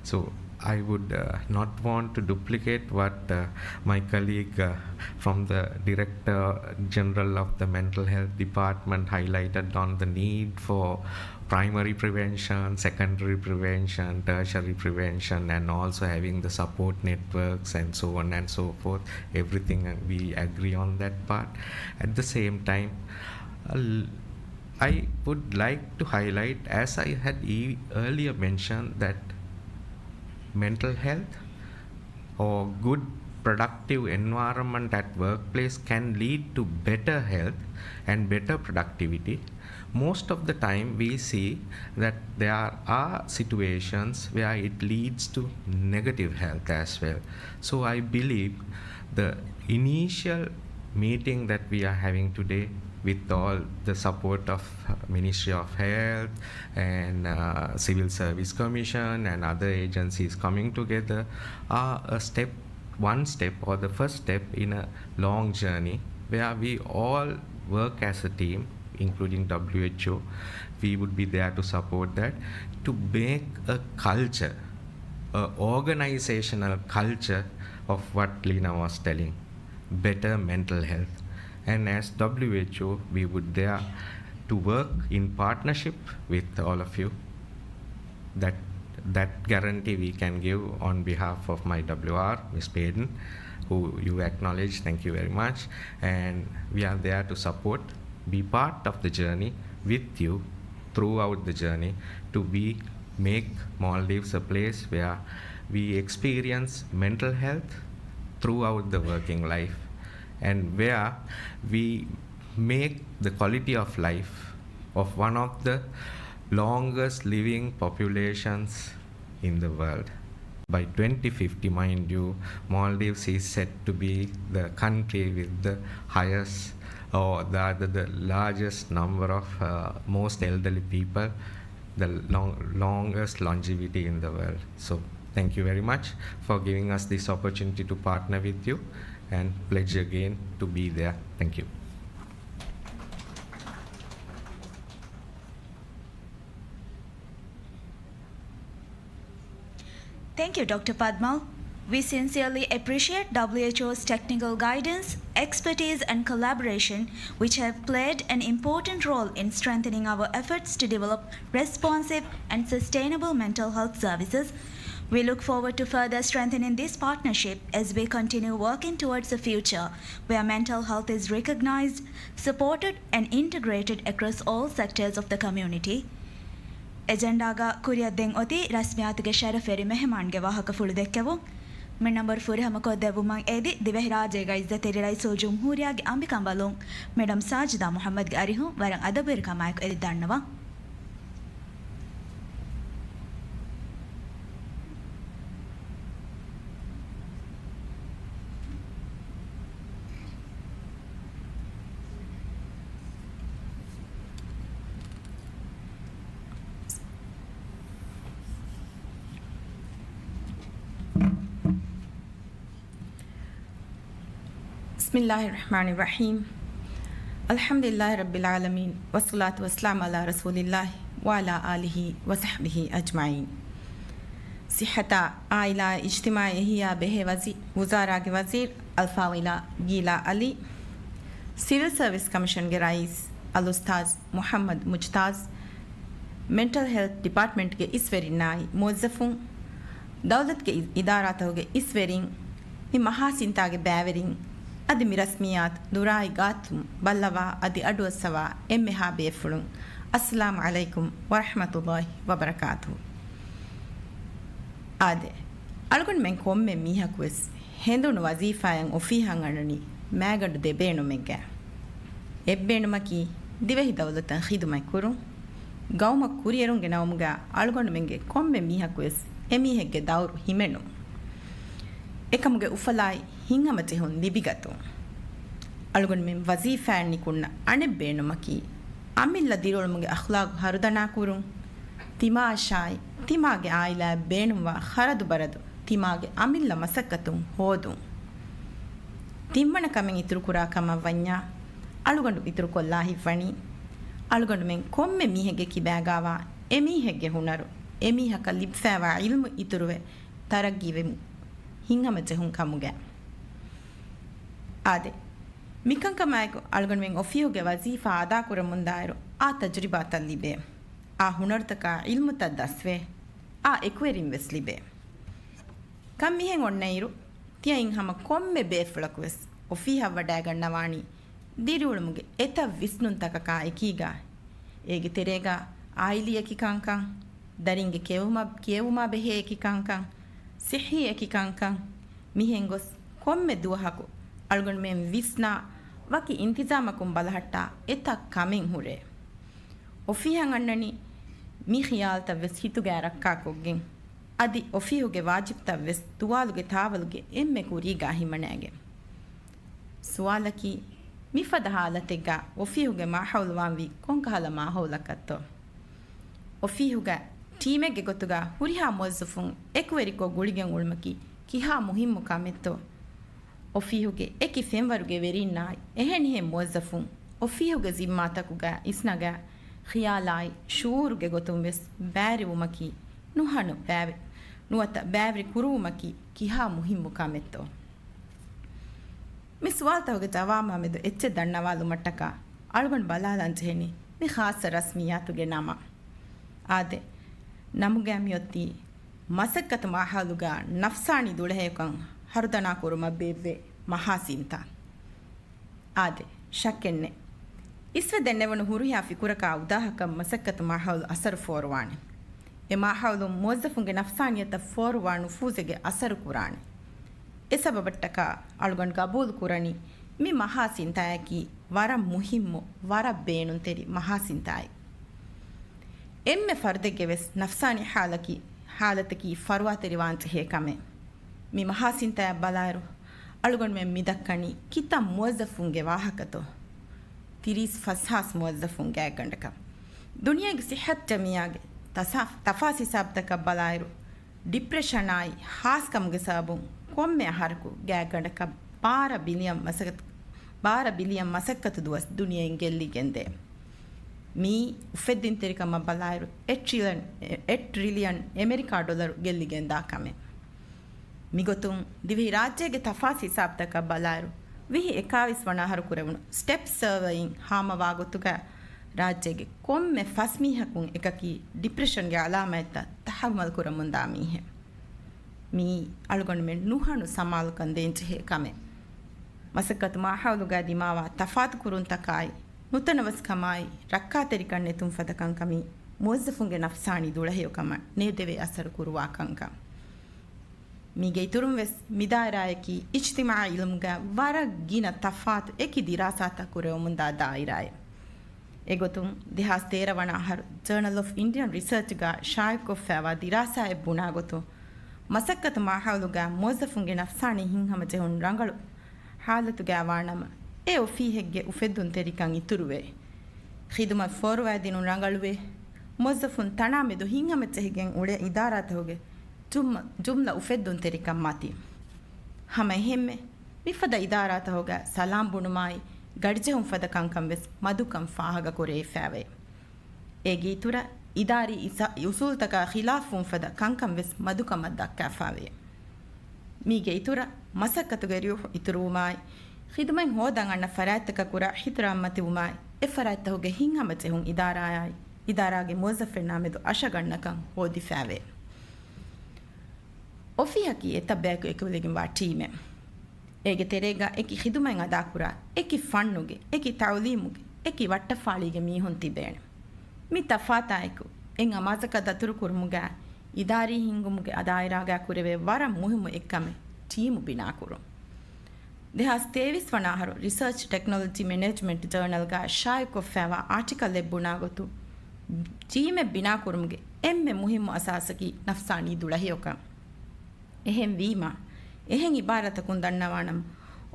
So I would, uh, not want to duplicate what, uh, my colleague, uh, from the Director General of the Mental Health Department highlighted on the need for primary prevention, secondary prevention, tertiary prevention, and also having the support networks and so on and so forth. Everything, uh, we agree on that part. At the same time, uh, l-, I would like to highlight, as I had e-, earlier mentioned, that mental health or good productive environment at workplace can lead to better health and better productivity. Most of the time we see that there are situations where it leads to negative health as well. So I believe the initial meeting that we are having today, with all the support of Ministry of Health and, uh, Civil Service Commission and other agencies coming together, are a step, one step or the first step in a long journey where we all work as a team including W H O, we would be there to support that, to make a culture, a organizational culture of what Lina was telling, better mental health. And as W H O, we would there to work in partnership with all of you. That, that guarantee we can give on behalf of my W R, Miss Payden, who you acknowledge. Thank you very much. And we are there to support, be part of the journey with you throughout the journey, to be, make Maldives a place where we experience mental health throughout the working life, and where we make the quality of life of one of the longest living populations in the world. By twenty fifty, mind you, Maldives is set to be the country with the highest, or the, the, the largest number of, uh, most elderly people, the long, longest longevity in the world. So thank you very much for giving us this opportunity to partner with you, and pledge again to be there. Thank you. Thank you, Doctor Padmal. We sincerely appreciate W H O's technical guidance, expertise, and collaboration, which have played an important role in strengthening our efforts to develop responsive and sustainable mental health services. We look forward to further strengthening this partnership as we continue working towards a future where mental health is recognized, supported, and integrated across all sectors of the community. އެޖެންޑާގަ ކުރިއަށް ދެން އޮތީ ރަސްމިއްޔާތުގެ ޝަރަފްވެރި މެހެމާންގެ ވާހަކަފުޅު ދެއްކެވުން. މިންވަރު ފުރިހަމަކޮށްދެއްވުމަށް އެދި، ދިވެހިރާއްޖޭގެ އިއްޒަތްތެރި ރައީސުލްޖުމްހޫރިއްޔާގެ އަނބިކަނބަލުން މެޑަމް ސާޖިދާ މުޙައްމަދްގެ އަރިހުން ވަރަށް އަދަބުވެރިކަމާއެކު އެދި ދަންނަވަން. بسم الله الرحمن الرحيم. الحمد لله رب العالمين، والصلاة والسلام على رسول الله وعلى آله وصحبه أجمعين. ޞިއްޙަތާ، އާއިލާ، އިޖްތިމާޢީ އިޙްޔާ ބެހޭ ވަޒީ-، ވުޒާރާގެ ވަޒީރު އަލްފާޟިލާ ގީލާ ޢަލީ، ސިވިލް ސަރވިސް ކަމިޝަންގެ ރައީސް އަލްއުސްތާޛް މުޙައްމަދު މުޖްތާޒް، މެންޓަލް ހެލްތް ޑިޕާޓްމަންޓްގެ އިސްވެރިންނާއި މުވައްޒަފުން، ދައުލަތުގެ އި-، އިދާރާތަކުގެ އިސްވެރިން، މި މަހާ ސިންތާގެ ބައިވެރިން، އަދި މި ރަސްމިއްޔާތު ދުރާއި ގާތުން ބައްލަވާ އަދި އަޑުއައްސަވާ އެންމެހާ ބޭފުޅުން، އައްސަލާމު ޢަލައިކުމް ވަރަޙްމަތުﷲި ވަބަރަކާތުހު. އާދެ، އަޅުގަނޑުމެން ކޮންމެ މީހަކުވެސް ހެނދުނު ވަޒީފާއަށް އޮފީހަށް އަންނަނީ މައިގަނޑު ދެ ބޭނުމެއްގަ. އެއްބޭނުމަކީ ދިވެހި ދައުލަތަށް ޚިދުމަތް ކުރުން. ގައުމަށް ކުރިއެރުންގެ ނައުމުގަ އަޅުގަނޑުމެންގެ ކޮންމެ މީހަކުވެސް އެމީހެއްގެ ދައުރު ހިމެނުން. އެކަމުގެ އުފަލާއި ހިތްހަމަޖެހުން ލިބިގަތުން. އަޅުގަނޑުމެން ވަޒީފާއަށް ނިކުންނަ އަނެއް ބޭނުމަކީ، އަމިއްލަ ދިރިއުޅުމުގެ އަޚްލާގު ހަރުދަނާކުރުން، ތިމާއަށާއި ތިމާގެ އާއިލާއަށް ބޭނުންވާ ޚަރަދުބަރަދު ތިމާގެ އަމިއްލަ މަސައްކަތުން ހޯދުން. ތިންވަނަ ކަމެއް އިތުރުކުރާ ކަމަށް ވަންޏާ، އަޅުގަނޑު އިތުރުކޮށްލާ ހިތްވަނީ، އަޅުގަނޑުމެން ކޮންމެ މީހެއްގެ ކިބާގާވާ އެމީހެއްގެ ހުނަރު، އެމީހަކަށް ލިބިފައިވާ ޢިލްމު އިތުރުވެ ތަރައްގީވެމުން ހިތްހަމަޖެހުން ކަމުގަ. އާދެ، މިކަންކަމާއެކު އަޅުގަނޑުމެން އޮފީހުގެ ވަޒީފާ އަދާކުރަމުންދާއިރު، އާ ތަޖުރިބާތައް ލިބޭ، އާ ހުނަރުތަކާ ޢިލްމުތައް ދަސްވޭ، އާ އެކުވެރިން ވެސް ލިބޭ. ކަން މިހެން އޮންނައިރު، ތިޔައިން ހަމަ ކޮންމެ ބޭފުޅަކު ވެސް އޮފީހަށް ވަޑައިގަންނަވާނީ ދިރިއުޅުމުގެ އެތައް ވިސްނުންތަކަކާ އެކީގަ، އޭގެ ތެރޭގަ އާއިލީ އެކި ކަންކަން، ދަރިންގެ ކިޔެވުމަށް، ކިޔެވުމާ ބެހޭ އެކި ކަންކަން، ޞިއްޙީ އެކި ކަންކަން، މިހެން ގޮސް ކޮންމެ ދުވަހަކު އަޅުގަނޑުމެން ވިސްނާ، ވަކި އިންތިޒާމަކުން ބަލަހައްޓާ އެތައް ކަމެއް ހުރޭ. އޮފީހަށް އަންނަނީ މި ޚިޔާލުތައް ވެސް ހިތުގައި ރައްކާކޮށްގެން، އަދި އޮފީހުގެ ވާޖިބްތައް ވެސް ތުވާލުގެ ތާވަލުގެ އެންމެ ކުރީގާ ހިމަނައިގެން. ސުވާލަކީ، މިފަދަ ހާލަތެއްގަ އޮފީހުގެ މާހައުލު ވާންވީ ކޮންކަހަލަ މާހައުލަކަށްތޯ؟ އޮފީހުގަ ޓީމެއްގެ ގޮތުގަ ހުރިހާ މުވައްޒަފުން އެކުވެރިކޮށް ގުޅިގެން އުޅުމަކީ ކިހާ މުހިއްމު ކަމެއްތޯ؟ އޮފީހުގެ އެކި ފެންވަރުގެ ވެރިންނާއި އެހެނިހެން މުވައްޒަފުން އޮފީހުގެ ޒިންމާތަކުގައި އިސްނަގާ، ޚިޔާލާއި ޝުޢޫރުގެ ގޮތުން ވެސް ބައިވެރިވުމަކީ ނުހަނު ބައިވެ-، ނުވަތަ ބައިވެރި ކުރުވުމަކީ ކިހާ މުހިއްމު ކަމެއްތޯ؟ މި ސުވާލުތަކުގެ ޖަވާބާމެދު އެއްޗެއް ދަންނަވާލުމަށްޓަކާ އަޅުގަނޑު ބަލާލަން ޖެހެނީ މި ޚާއްޞަ ރަސްމިއްޔާތުގެ ނަމަށް. އާދެ، ނަމުގައި މިއޮތީ މަސައްކަތު މާހައުލުގަ ނަފްސާނީ ދުޅަހެޔޮކަން ހަރުދަނާ ކުރުމަށް ބޭއްވޭ މަހާ ސިންތާ. އާދެ، ޝައްކެއްނެތް. އިސްވެ ދެންނެވުނު ހުރިހާ ފިކުރަކާ އުދާހަކަށް މަސައްކަތު މާހައުލު އަސަރު ފޯރުވާނެ. އެ މާހައުލުން މުވައްޒަފުންގެ ނަފްސާނިއްޔަތަށް ފޯރުވާ ނުފޫޒެއްގެ އަސަރު ކުރާނެ. އެ ސަބަބަށްޓަކާ އަޅުގަނޑު ގަބޫލު ކުރަނީ މި މަހާ ސިންތާއަކީ ވަރަށް މުހިއްމު، ވަރަށް ބޭނުންތެރި މަހާ ސިންތާއެއް. އެންމެ ފަރުދެއްގެ ވެސް ނަފްސާނީ ޙާލަކީ، ޙާލަތަކީ ފަރުވާތެރިވާން ޖެހޭ ކަމެއް. މި މަހާ ސިންތާއަށް ބަލާއިރު، އަޅުގަނޑުމެން މި ދައްކަނީ ކިތައް މުވައްޒަފުންގެ ވާހަކަތޯ؟ ތިރީސް ފަސް ހާސް މުވައްޒަފުން ގާތްގަނޑަކަށް. ދުނިޔޭގެ ސިއްހަތު ޖަމިއްޔާގެ ތަސާ-، ތަފާސް ހިސާބުތަކަށް ބަލާއިރު، ޑިޕްރެޝަނާއި ހާސްކަމުގެ ސަބަބުން ކޮންމެ އަހަރަކު ގާތްގަނޑަކަށް ބާރަ ބިލިއަން މަސައްކަތު، ބާރަ ބިލިއަން މަސައްކަތު ދުވަސް ދުނިޔެއިން ގެއްލިގެންދޭ. މިއީ އުފެއްދިންތެރިކަމަށް ބަލާއިރު، އެއް ޓްރިލިއަން، އެއް ޓްރިލިއަން އެމެރިކާ ޑޮލަރު ގެއްލިގެންދާ ކަމެއް. މިގޮތުން ދިވެހިރާއްޖޭގެ ތަފާސް ހިސާބުތަކަށް ބަލާއިރު، ވިހި އެކާވީސް ވަނަ އަހަރު ކުރެވުނު ސްޓެޕް ސަރވޭއިން ހާމަވާ ގޮތުގަ، ރާއްޖޭގެ ކޮންމެ ފަސް މީހަކުން އެކަކީ ޑިޕްރެޝަންގެ އަލާމަތްތައް ތަހައްމަލް ކުރަމުންދާ މީހެއް. މިއީ އަޅުގަނޑުމެން ނުހަނު ސަމާލުކަން ދޭންޖެހޭ ކަމެއް. މަސައްކަތު މާހައުލުގައި ދިމާވާ ތަފާތުކުރުންތަކާއި، ނުތަނަވަސްކަމާއި، ރައްކާތެރިކަން ނެތުން ފަދަ ކަންކަމީ މުވައްޒަފުންގެ ނަފްސާނީ ދުޅަހެޔޮކަމަށް ނޭދެވޭ އަސަރު ކުރުވާ ކަންކަން. މީގެ އިތުރުން ވެސް މި ދާއިރާއަކީ އިޖްތިމާޢީ އިލްމުގަ ވަރަށް ގިނަ ތަފާތު އެކި ދިރާސާތައް ކުރެވެމުންދާ ދާއިރާއެއް. އެގޮތުން، ދެހާސް ތޭރަ ވަނަ އަހަރު ޖަރނަލް އޮފް އިންޑިއަން ރިސަރޗްގަ ޝާއިޢުކޮށްފައިވާ ދިރާސާއެއް ބުނާ ގޮތުން، މަސައްކަތު މާހައުލުގަ މުވައްޒަފުންގެ ނަފްސާނީ ހިތްހަމަޖެހުން ރަނގަޅު ޙާލަތުގައިވާނަމަ، އެ އޮފީހެއްގެ އުފެއްދުންތެރިކަން އިތުރުވޭ. ޚިދުމަތް ފޯރުވައިދިނުން ރަނގަޅުވޭ. މުވައްޒަފުން ތަނާމެދު ހިތްހަމަޖެހިގެން އުޅޭ އިދާރާތަކުގެ ޖުމް-، ޖުމްލަ އުފެއްދުންތެރިކަން މަތި. ހަމަ އެހެންމެ، މިފަދަ އިދާރާތަކުގަ ސަލާމް ބުނުމާއި، ގަޑިޖެހުން ފަދަ ކަންކަން ވެސް މަދުކަން ފާހަގަކުރެވިފައިވޭ. އޭގެ އިތުރަށް، އިދާރީ އިސަ-، އުސޫލުތަކާ ޚިލާފުވުން ފަދަ ކަންކަން ވެސް މަދުކަމަށް ދައްކާފައިވޭ. މީގެ އިތުރަށް، މަސައްކަތުގެ ރޫޙު އިތުރުވުމާއި، ޚިދުމަތް ހޯދަން އަންނަ ފަރާތްތަކަށް ކުރާ އިޙްތިރާމް މަތިވުމާއި، އެ ފަރާތްތަކުގެ ހިތްހަމަޖެހުން އިދާރާއާއި، އިދާރާގެ މުވައްޒަފުންނާ މެދު އަށަގަންނަކަން ހޯދިފައިވޭ. އޮފީހަކީ އެތައް ބަޔަކު އެކުލެވިގެންވާ ޓީމެއް. އޭގެ ތެރޭގަ އެކި ޚިދުމަތް އަދާކުރާ، އެކި ފަންނުގެ، އެކި ތަޢުލީމުގެ، އެކި ވައްޓަފާޅީގެ މީހުން ތިބޭނެ. މި ތަފާތާއެކު، އެއް އަމާޒަކަށް ދަތުރުކުރުމުގައި، އިދާރީ ހިންގުމުގެ ދާއިރާގައި ކުރެވޭ ވަރަށް މުހިއްމު އެއްކަމެއް ޓީމު ބިނާކުރުން. ދެހާސް ތޭވީސް ވަނަ އަހަރު ރިސަރޗް ޓެކްނޮލޮޖީ މެނޭޖްމަންޓް ޖަރނަލްގައި ޝާއިޢުކޮށްފައިވާ އާޓިކަލްއެއް ބުނާގޮތުން، ޓީމެއް ބިނާކުރުމުގެ އެންމެ މުހިއްމު އަސާސަކީ ނަފްސާނީ ދުޅަހެޔޮކަން. އެހެންވީމާ، އެހެން އިބާރާތަކުން ދަންނަވާނަމަ،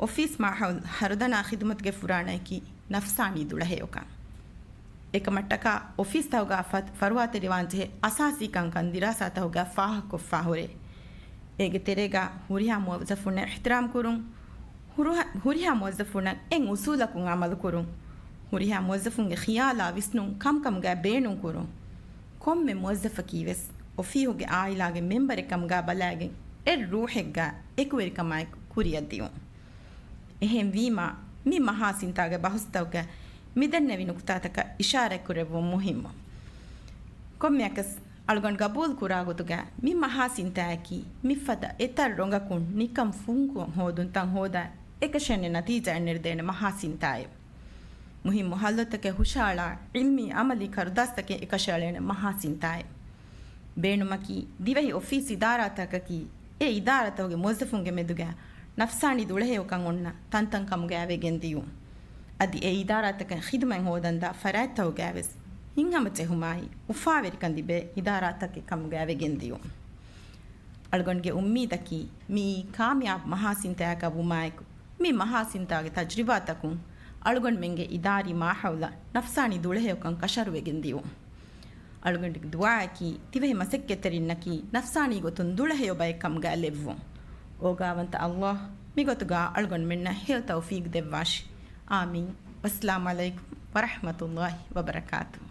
އޮފީސް މާހައުލު ހަރުދަނާ ޚިދުމަތުގެ ފުރާނައަކީ ނަފްސާނީ ދުޅަހެޔޮކަން. އެކަމަށްޓަކާ އޮފީސްތަކުގައި ފަ-، ފަރުވާތެރިވާންޖެހޭ އަސާސީ ކަންކަން ދިރާސާތަކުގައި ފާހަގަކޮށްފާ ހުރޭ. އޭގެ ތެރޭގަ ހުރިހާ މުވައްޒަފުންނަށް އިޙްތިރާމް ކުރުން، ހުރުހަ-، ހުރިހާ މުވައްޒަފުންނަށް އެއް އުސޫލަކުން އަމަލު ކުރުން، ހުރިހާ މުވައްޒަފުންގެ ޚިޔާލާ ވިސްނުން ކަމުކަމުގައި ބޭނުން ކުރުން، ކޮންމެ މުވައްޒަފަކީ ވެސް އޮފީހުގެ އާއިލާގެ މެމްބަރެއް ކަމުގައި ބަލައިގެން އެއް ރޫޙެއްގައި އެކުވެރިކަމާއެކު ކުރިއަށް ދިއުން. އެހެންވީމާ، މި މަހާ ސިންތާގެ ބަހުސްތަކުގައި މިދެންނެވި ނުކުތާތަކަށް އިޝާރަތްކުރެއްވުން މުހިއްމު. ކޮންމެއަކަސް، އަޅުގަނޑު ގަބޫލު ކުރާ ގޮތުގައި މި މަހާ ސިންތާއަކީ މިފަދަ އެތައް ރޮނގަކުން ނިކަން ފުންކޮށް ހޯދުންތައް ހޯދާ އެކަށައިންނެ ނަތީޖާއެއް ނެރެދޭނެ މަހާ ސިންތާއެއް. މުހިއްމު ހައްލުތަކެއް ހުށައަޅާ ޢިލްމީ ޢަމަލީ ކަރުދާސްތަކެއް އެކަށައަޅޭނެ މަހާ ސިންތާއެއް. ބޭނުމަކީ، ދިވެހި އޮފީސް އިދާރާތަކަކީ، އެ އިދާރާތަކުގެ މުވައްޒަފުންގެ މެދުގައި ނަފްސާނީ ދުޅަހެޔޮކަން އޮންނަ ތަންތަން ކަމުގައި ވެގެން ދިޔުން. އަދި އެ އިދާރާތަކަށް ޚިދުމަތް ހޯދަންދާ ފަރާތްތަކުގައި ވެސް ހިތްހަމަޖެހުމާއި، އުފާވެރިކަން ލިބޭ އިދާރާތަކެއް ކަމުގައި ވެގެން ދިޔުން. އަޅުގަނޑުގެ އުއްމީދަކީ، މިއީ ކާމިޔާބު މަހާ ސިންތާއަކަށް ވުމާއެކު، މި މަހާ ސިންތާގެ ތަޖްރިބާތަކުން އަޅުގަނޑުމެންގެ އިދާރީ މާހައުލަށް ނަފްސާނީ ދުޅަހެޔޮކަން ކަށަވަރުވެގެން ދިޔުން. އަޅުގަނޑުގެ ދުޢާއަކީ، ތިވެހި މަސައްކަތްތެރިންނަކީ ނަފްސާނީ ގޮތުން ދުޅަހެޔޮ ބައެއް ކަމުގައި ލެއްވުން. އޯގާވަންތަ ﷲ މިގޮތުގަ އަޅުގަނޑުމެންނަށް ހެޔޮ ތައުފީގު ދެއްވާށި. އާމީން. ވައްސަލާމު ޢަލައިކުމް ވަރަޙްމަތުﷲި ވަބަރަކާތުހު.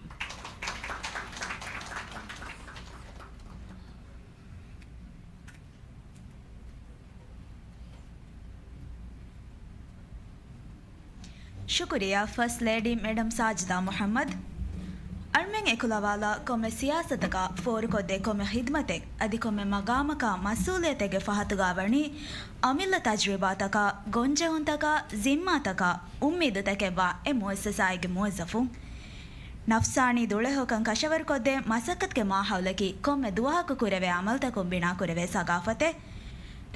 ޝުކުރިއްޔާ ފަސްޓް ލޭޑީ މެޑަމް ސާޖިދާ މުޙައްމަދު. އަޅުމެން އެކުލަވާލާ ކޮންމެ ސިޔާސަތަކާ، ފޯރުކޮށްދޭ ކޮންމެ ޚިދްމަތެއް، އަދި ކޮންމެ މަގާމަކާ، މަސްއޫލިއްޔަތެއްގެ ފަހަތުގާ ވަނީ އަމިއްލަ ތަޖުރިބާތަކާ، ގޮންޖެހުންތަކާ، ޒިންމާތަކާ، އުއްމީދުތަކެއްވާ އެ މުއައްސަސާއެއްގެ މުވައްޒަފުން. ނަފްސާނީ ދުޅަހެޔޮކަން ކަށަވަރުކޮށްދޭ މަސައްކަތުގެ މާހައުލަކީ ކޮންމެ ދުވަހަކު ކުރެވޭ އަމަލުތަކުން ބިނާކުރެވޭ ސަގާފަތެއް.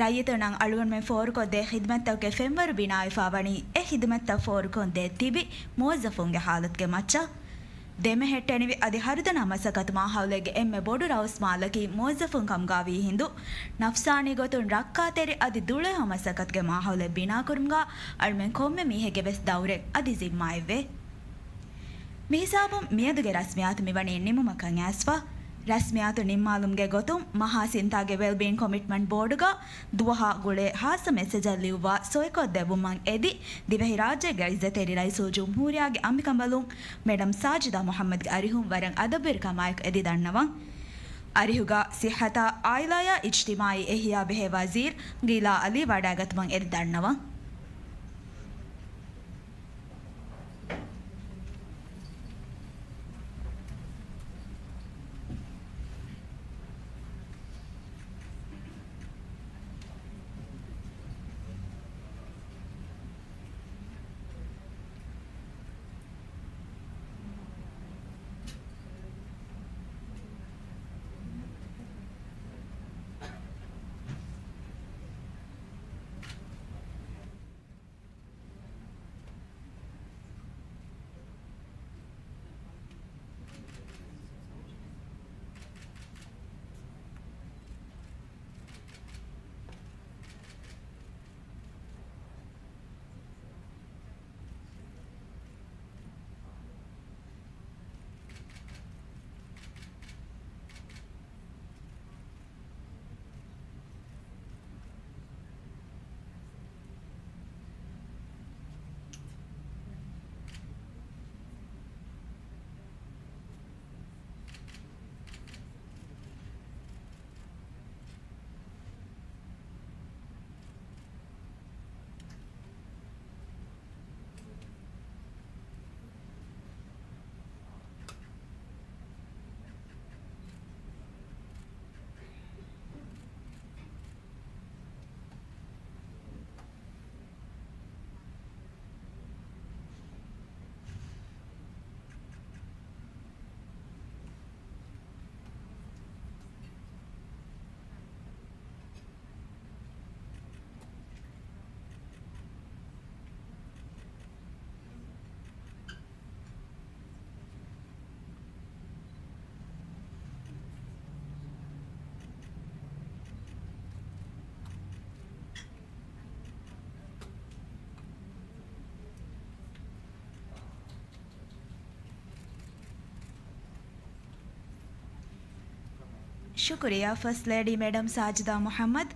ރައްޔިތުންނަށް އަޅުގަނޑުމެން ފޯރުކޮށްދޭ ޚިދްމަތްތަކުގެ ފެންވަރު ބިނާވެފާ ވަނީ އެ ޚިދްމަތްތައް ފޯރުކޮށްދޭ ތިބި މުވައްޒަފުންގެ ހާލަތުގެ މައްޗަށް. ދެމެހެއްޓެނިވި އަދި ހަރުދަނާ މަސައްކަތު މާހައުލެއްގެ އެންމެ ބޮޑު ރައުސްމާލަކީ މުވައްޒަފުން ކަމުގާ ވީހިނދު، ނަފްސާނީ ގޮތުން ރައްކާތެރި އަދި ދުޅަހެޔޮ މަސައްކަތުގެ މާހައުލެއް ބިނާކުރުމުގާ އަޅުމެން ކޮންމެ މީހެއްގެ ވެސް ދައުރެއް އަދި ޒިންމާއެއްވޭ. މިހިސާބުން މިއަދުގެ ރަސްމިއްޔާތު މިވަނީ ނިމުމަކަށް އައިސްފަ. ރަސްމިއްޔާތު ނިންމާލުމުގެ ގޮތުން މަހާ ސިންތާގެ ވެލްބީން ކޮމިޓްމަންޓް ބޯޑުގަ ދުވަހާ ގުޅޭ ހާއްސަ މެސެޖަށް ލިޔުއްވާ ސޮއިކޮށްދެއްވުމަށް އެދި، ދިވެހިރާއްޖޭގެ އިއްޒަތްތެރި ރައީސުލްޖުމްހޫރިއްޔާގެ އަނބިކަނބަލުން މެޑަމް ސާޖިދާ މުޙައްމަދުގެ އަރިހުން ވަރަށް އަދަބުވެރިކަމާއެކު އެދި ދަންނަވަން. އަރިހުގަ ސިއްހަތާ، އާއިލާޔާ އިޖްތިމާއީ އެހްޔާ ބެހޭ ވަޒީރު ގީލާ އަލީ ވަޑައިގަތުމަށް އެދި ދަންނަވަން. ޝުކުރިއްޔާ ފަސްޓް ލޭޑީ މެޑަމް ސާޖިދާ މުޙައްމަދު.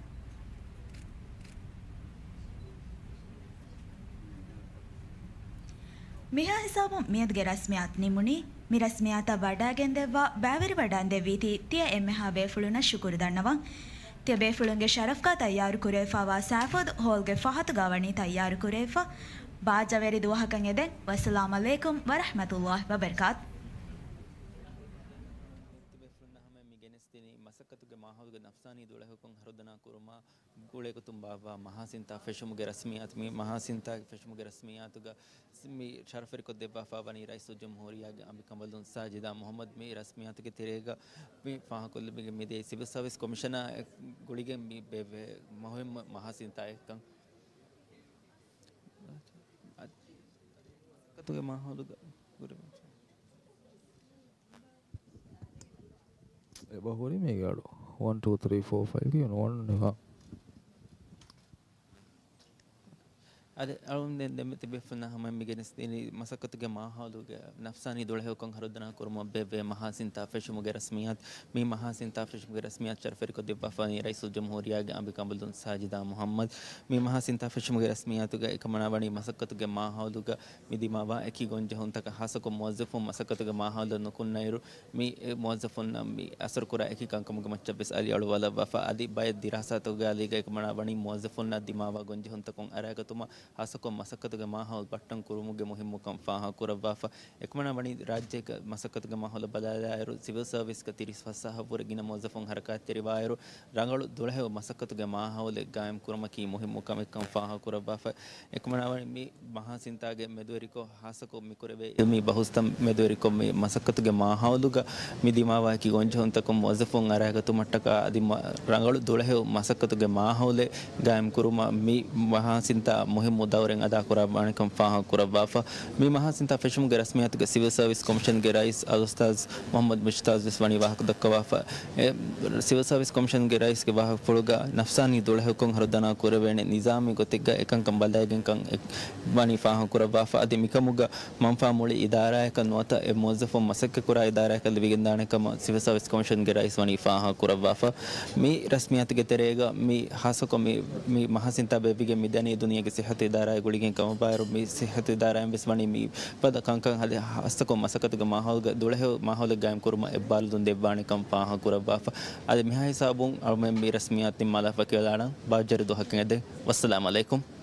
މިހާ ހިސާބުން މިއަދުގެ ރަސްމިއްޔާތު ނިމުނީ. މި ރަސްމިއްޔާތަށް ވަޑައިގެންދެއްވާ ބައިވެރިވަޑައިގެންދެއްވީތީ ތިޔަ އެންމެހާ ބޭފުޅުންނަށް ޝުކުރު ދަންނަވަން. ތިޔަބޭފުޅުންގެ ޝަރަފްގަ ތައްޔާރު ކުރެވިފައިވާ ސާފޯދު ހޯލްގެ ފަހަތުގަ ވަނީ ތައްޔާރު ކުރެވިފަ. ބާއްޖަވެރި ދުވަހަކަށް އެދެން. ވައްސަލާމް ޢަލައިކުމް ވަރަޙްމަތުﷲި ވަބަރަކާތު. ތިބޭފުޅުންނަށް ހަމަ މި ގެނެސްދިނީ މަސައްކަތުގެ މާހައުލުގަ ނަފްސާނީ ދުޅަހެޔޮކަން ހަރުދަނާ ކުރުމަށް ގުޅޭގޮތުން ބާއްވާ މަހާ ސިންތާ ފެށުމުގެ ރަސްމިއްޔާތު. މި މަހާ ސިންތާ ފެށުމުގެ ރަސްމިއްޔާތުގަ މި ޝަރަފުވެރިކޮށްދެއްވާފައިވަނީ ރައީސުލްޖުމްހޫރިއްޔާގެ އަނބިކަނބަލުން ސާޖިދާ މުޙައްމަދު. މި ރަސްމިއްޔާތުގެ ތެރޭގަ މި ފާހަގަކޮށްލެވިގެން މިދޭ ސިވިލް ސާވިސް ކޮމިޝަނާ ގުޅިގެން މި ބޭއްވޭ މުހިއްމު މަހާ ސިންތާއެއްކަން. މަސައްކަތުގެ މާހައުލުގަ ކުރެވޭ. އެބަ ހުރި މީގެ އަޑު ވަން ޓޫ ތްރީ ފޯ ފައިވް ކިޔުނު ވަން ނިހާ. އަދި އަޅުގަނޑުމެން ދެންމެ ތިބޭފުޅުންނާ ހަމައިން މި ގެނެސްދިނީ މަސައްކަތުގެ މާހައުލުގެ ނަފްސާނީ ދުޅަހެޔޮކަން ހަރުދަނާ ކުރުމަށް ބޭއްވޭ މަހާ ސިންތާ ފެށުމުގެ ރަސްމިއްޔާތު. މި މަހާ ސިންތާ ފެށުމުގެ ރަސްމިއްޔާތު ޝަރަފެރިކޮށްދެއްވާފަ ވަނީ ރައީސުލްޖުމްހޫރިއްޔާގެ އަނބިކަނބަލުން ސާޖިދާ މުހައްމަދު. މި މަހާ ސިންތާ ފެށުމުގެ ރަސްމިއްޔާތުގައި އެކަމަނާ ވަނީ މަސައްކަތުގެ މާހައުލުގަ މި ދިމާވާ އެކި ގޮންޖެހުންތަކަށް ހާއްސަކޮށް މުވައްޒަފުން މަސައްކަތުގެ މާހައުލަށް ނުކުންނައިރު، މި މުވައްޒަފުންނަށް މި އަސަރުކުރާ އެކި ކަންކަމުގެ މައްޗަށް ވެސް އަލިއަޅުވާލައްވާފަ. އަދި ބައެއް ދިރާސާތަކުގެ އަލީގައި އެކަމަނާ ވަނީ މުވައްޒަފުންނަށް ދިމާވާ ގޮންޖެހުންތަކުން އަރާގަތުމަށް ހާއްސަކޮށް މަސައްކަތުގެ މާހައުލު ބައްޓަން ކުރުމުގެ މުހިއްމުކަން ފާހަގަކުރައްވާފަ. އެކަމަނާ ވަނީ ރާއްޖޭގެ މަސައްކަތުގެ މާހައުލަށް ބަލާލާއިރު، ސިވިލް ސަރވިސްގެ ތިރީސް ފަސް ސާހަށްވުރެ ގިނަ މުވައްޒަފުން ހަރަކާތްތެރިވާއިރު، ރަނގަޅު ދުޅަހެޔޮ މަސައްކަތުގެ މާހައުލެއް ގާއިމް ކުރުމަކީ މުހިއްމު ކަމެއްކަން ފާހަގަކުރައްވާފަ. އެކަމަނާ ވަނީ މި މަހާ ސިންތާގެ މެދުވެރިކޮށް، ހާއްސަކޮށް މިކުރެވޭ އިލްމީ ބަހުސްތައް މެދުވެރިކޮށް، މި މަސައްކަތުގެ މާހައުލުގަ މި ދިމާވާ އެކި ގޮންޖެހުންތަކުން މުވައްޒަފުން އަރާގަތުމަށްޓަކާ އަދި މަ-، ރަނގަޅު ދުޅަހެޔޮ މަސައްކަތުގެ މާހައުލެއް ގާއިމް ކުރުމަށް މި މަހާ ސިންތާ މުހިއްމު ދައުރެއް އަދާކުރައްވާނެކަން ފާހަގަކުރައްވާފަ. މި މަހާ ސިންތާ ފެށުމުގެ ރަސްމިއްޔާތުގައި ސިވިލް ސަރވިސް ކޮމިޝަންގެ ރައީސް އަލްއުސްތާޒް މުހައްމަދު މުޖްތާޒް ވެސް ވަނީ ވާހަކަ ދައްކަވާފަ. އެ، ސިވިލް ސަރވިސް ކޮމިޝަންގެ ރައީސްގެ ވާހަކަފުޅުގަ ނަފްސާނީ ދުޅަހެޔޮކަން ހަރުދަނާ ކުރެވޭނެ ނިޒާމީ ގޮތެއްގަ އެކަންކަން ބަލައިގެންކަން އެ ވަނީ ފާހަގަކުރައްވާފަ. އަދި މިކަމުގަ މަންފާ މުޅި އިދާރާއަކަށް ނުވަތަ އެ މުވައްޒަފުން މަސައްކަތްކުރާ އިދާރާއަކަށް ލިބިގެންދާނެ ކަމަށް ސިވިލް ސަރވިސް ކޮމިޝަންގެ ރައީސް ވަނީ ފާހަގަކުރައްވާފަ. މި ރަސްމިއްޔާތުގެ ތެރޭގަ މި ހާއްސަކޮށް މި، މި މަހާ ސިންތާ ބޭއްވިގެން މިދަނީ ދުނިޔޭގެ ސިއްހަތު އިދާރާއާ ގުޅިގެން ކަމަށްވާއިރު، މި ސިއްހަތު އިދާރާއިން ވެސް ވަނީ މި ފަދަ ކަންކަން ހަދި ހާއްސަކޮށް މަސައްކަތުގެ މާހައުލުގަ ދުޅަހެޔޮ މާހައުލެއް ގާއިމް ކުރުމަށް އެއްބާރުލުން ދެއްވާނެކަން ފާހަގަކުރައްވާފަ. އަދި މިހާ ހިސާބުން އަޅުމެން މި ރަސްމިއްޔާތު ނިންމާލާފަ ކިޔަލާނަން. ބާއްޖަވެރި ދުވަހަކަށް އެދެން. ވައްސަލާމް އަލައިކުމް.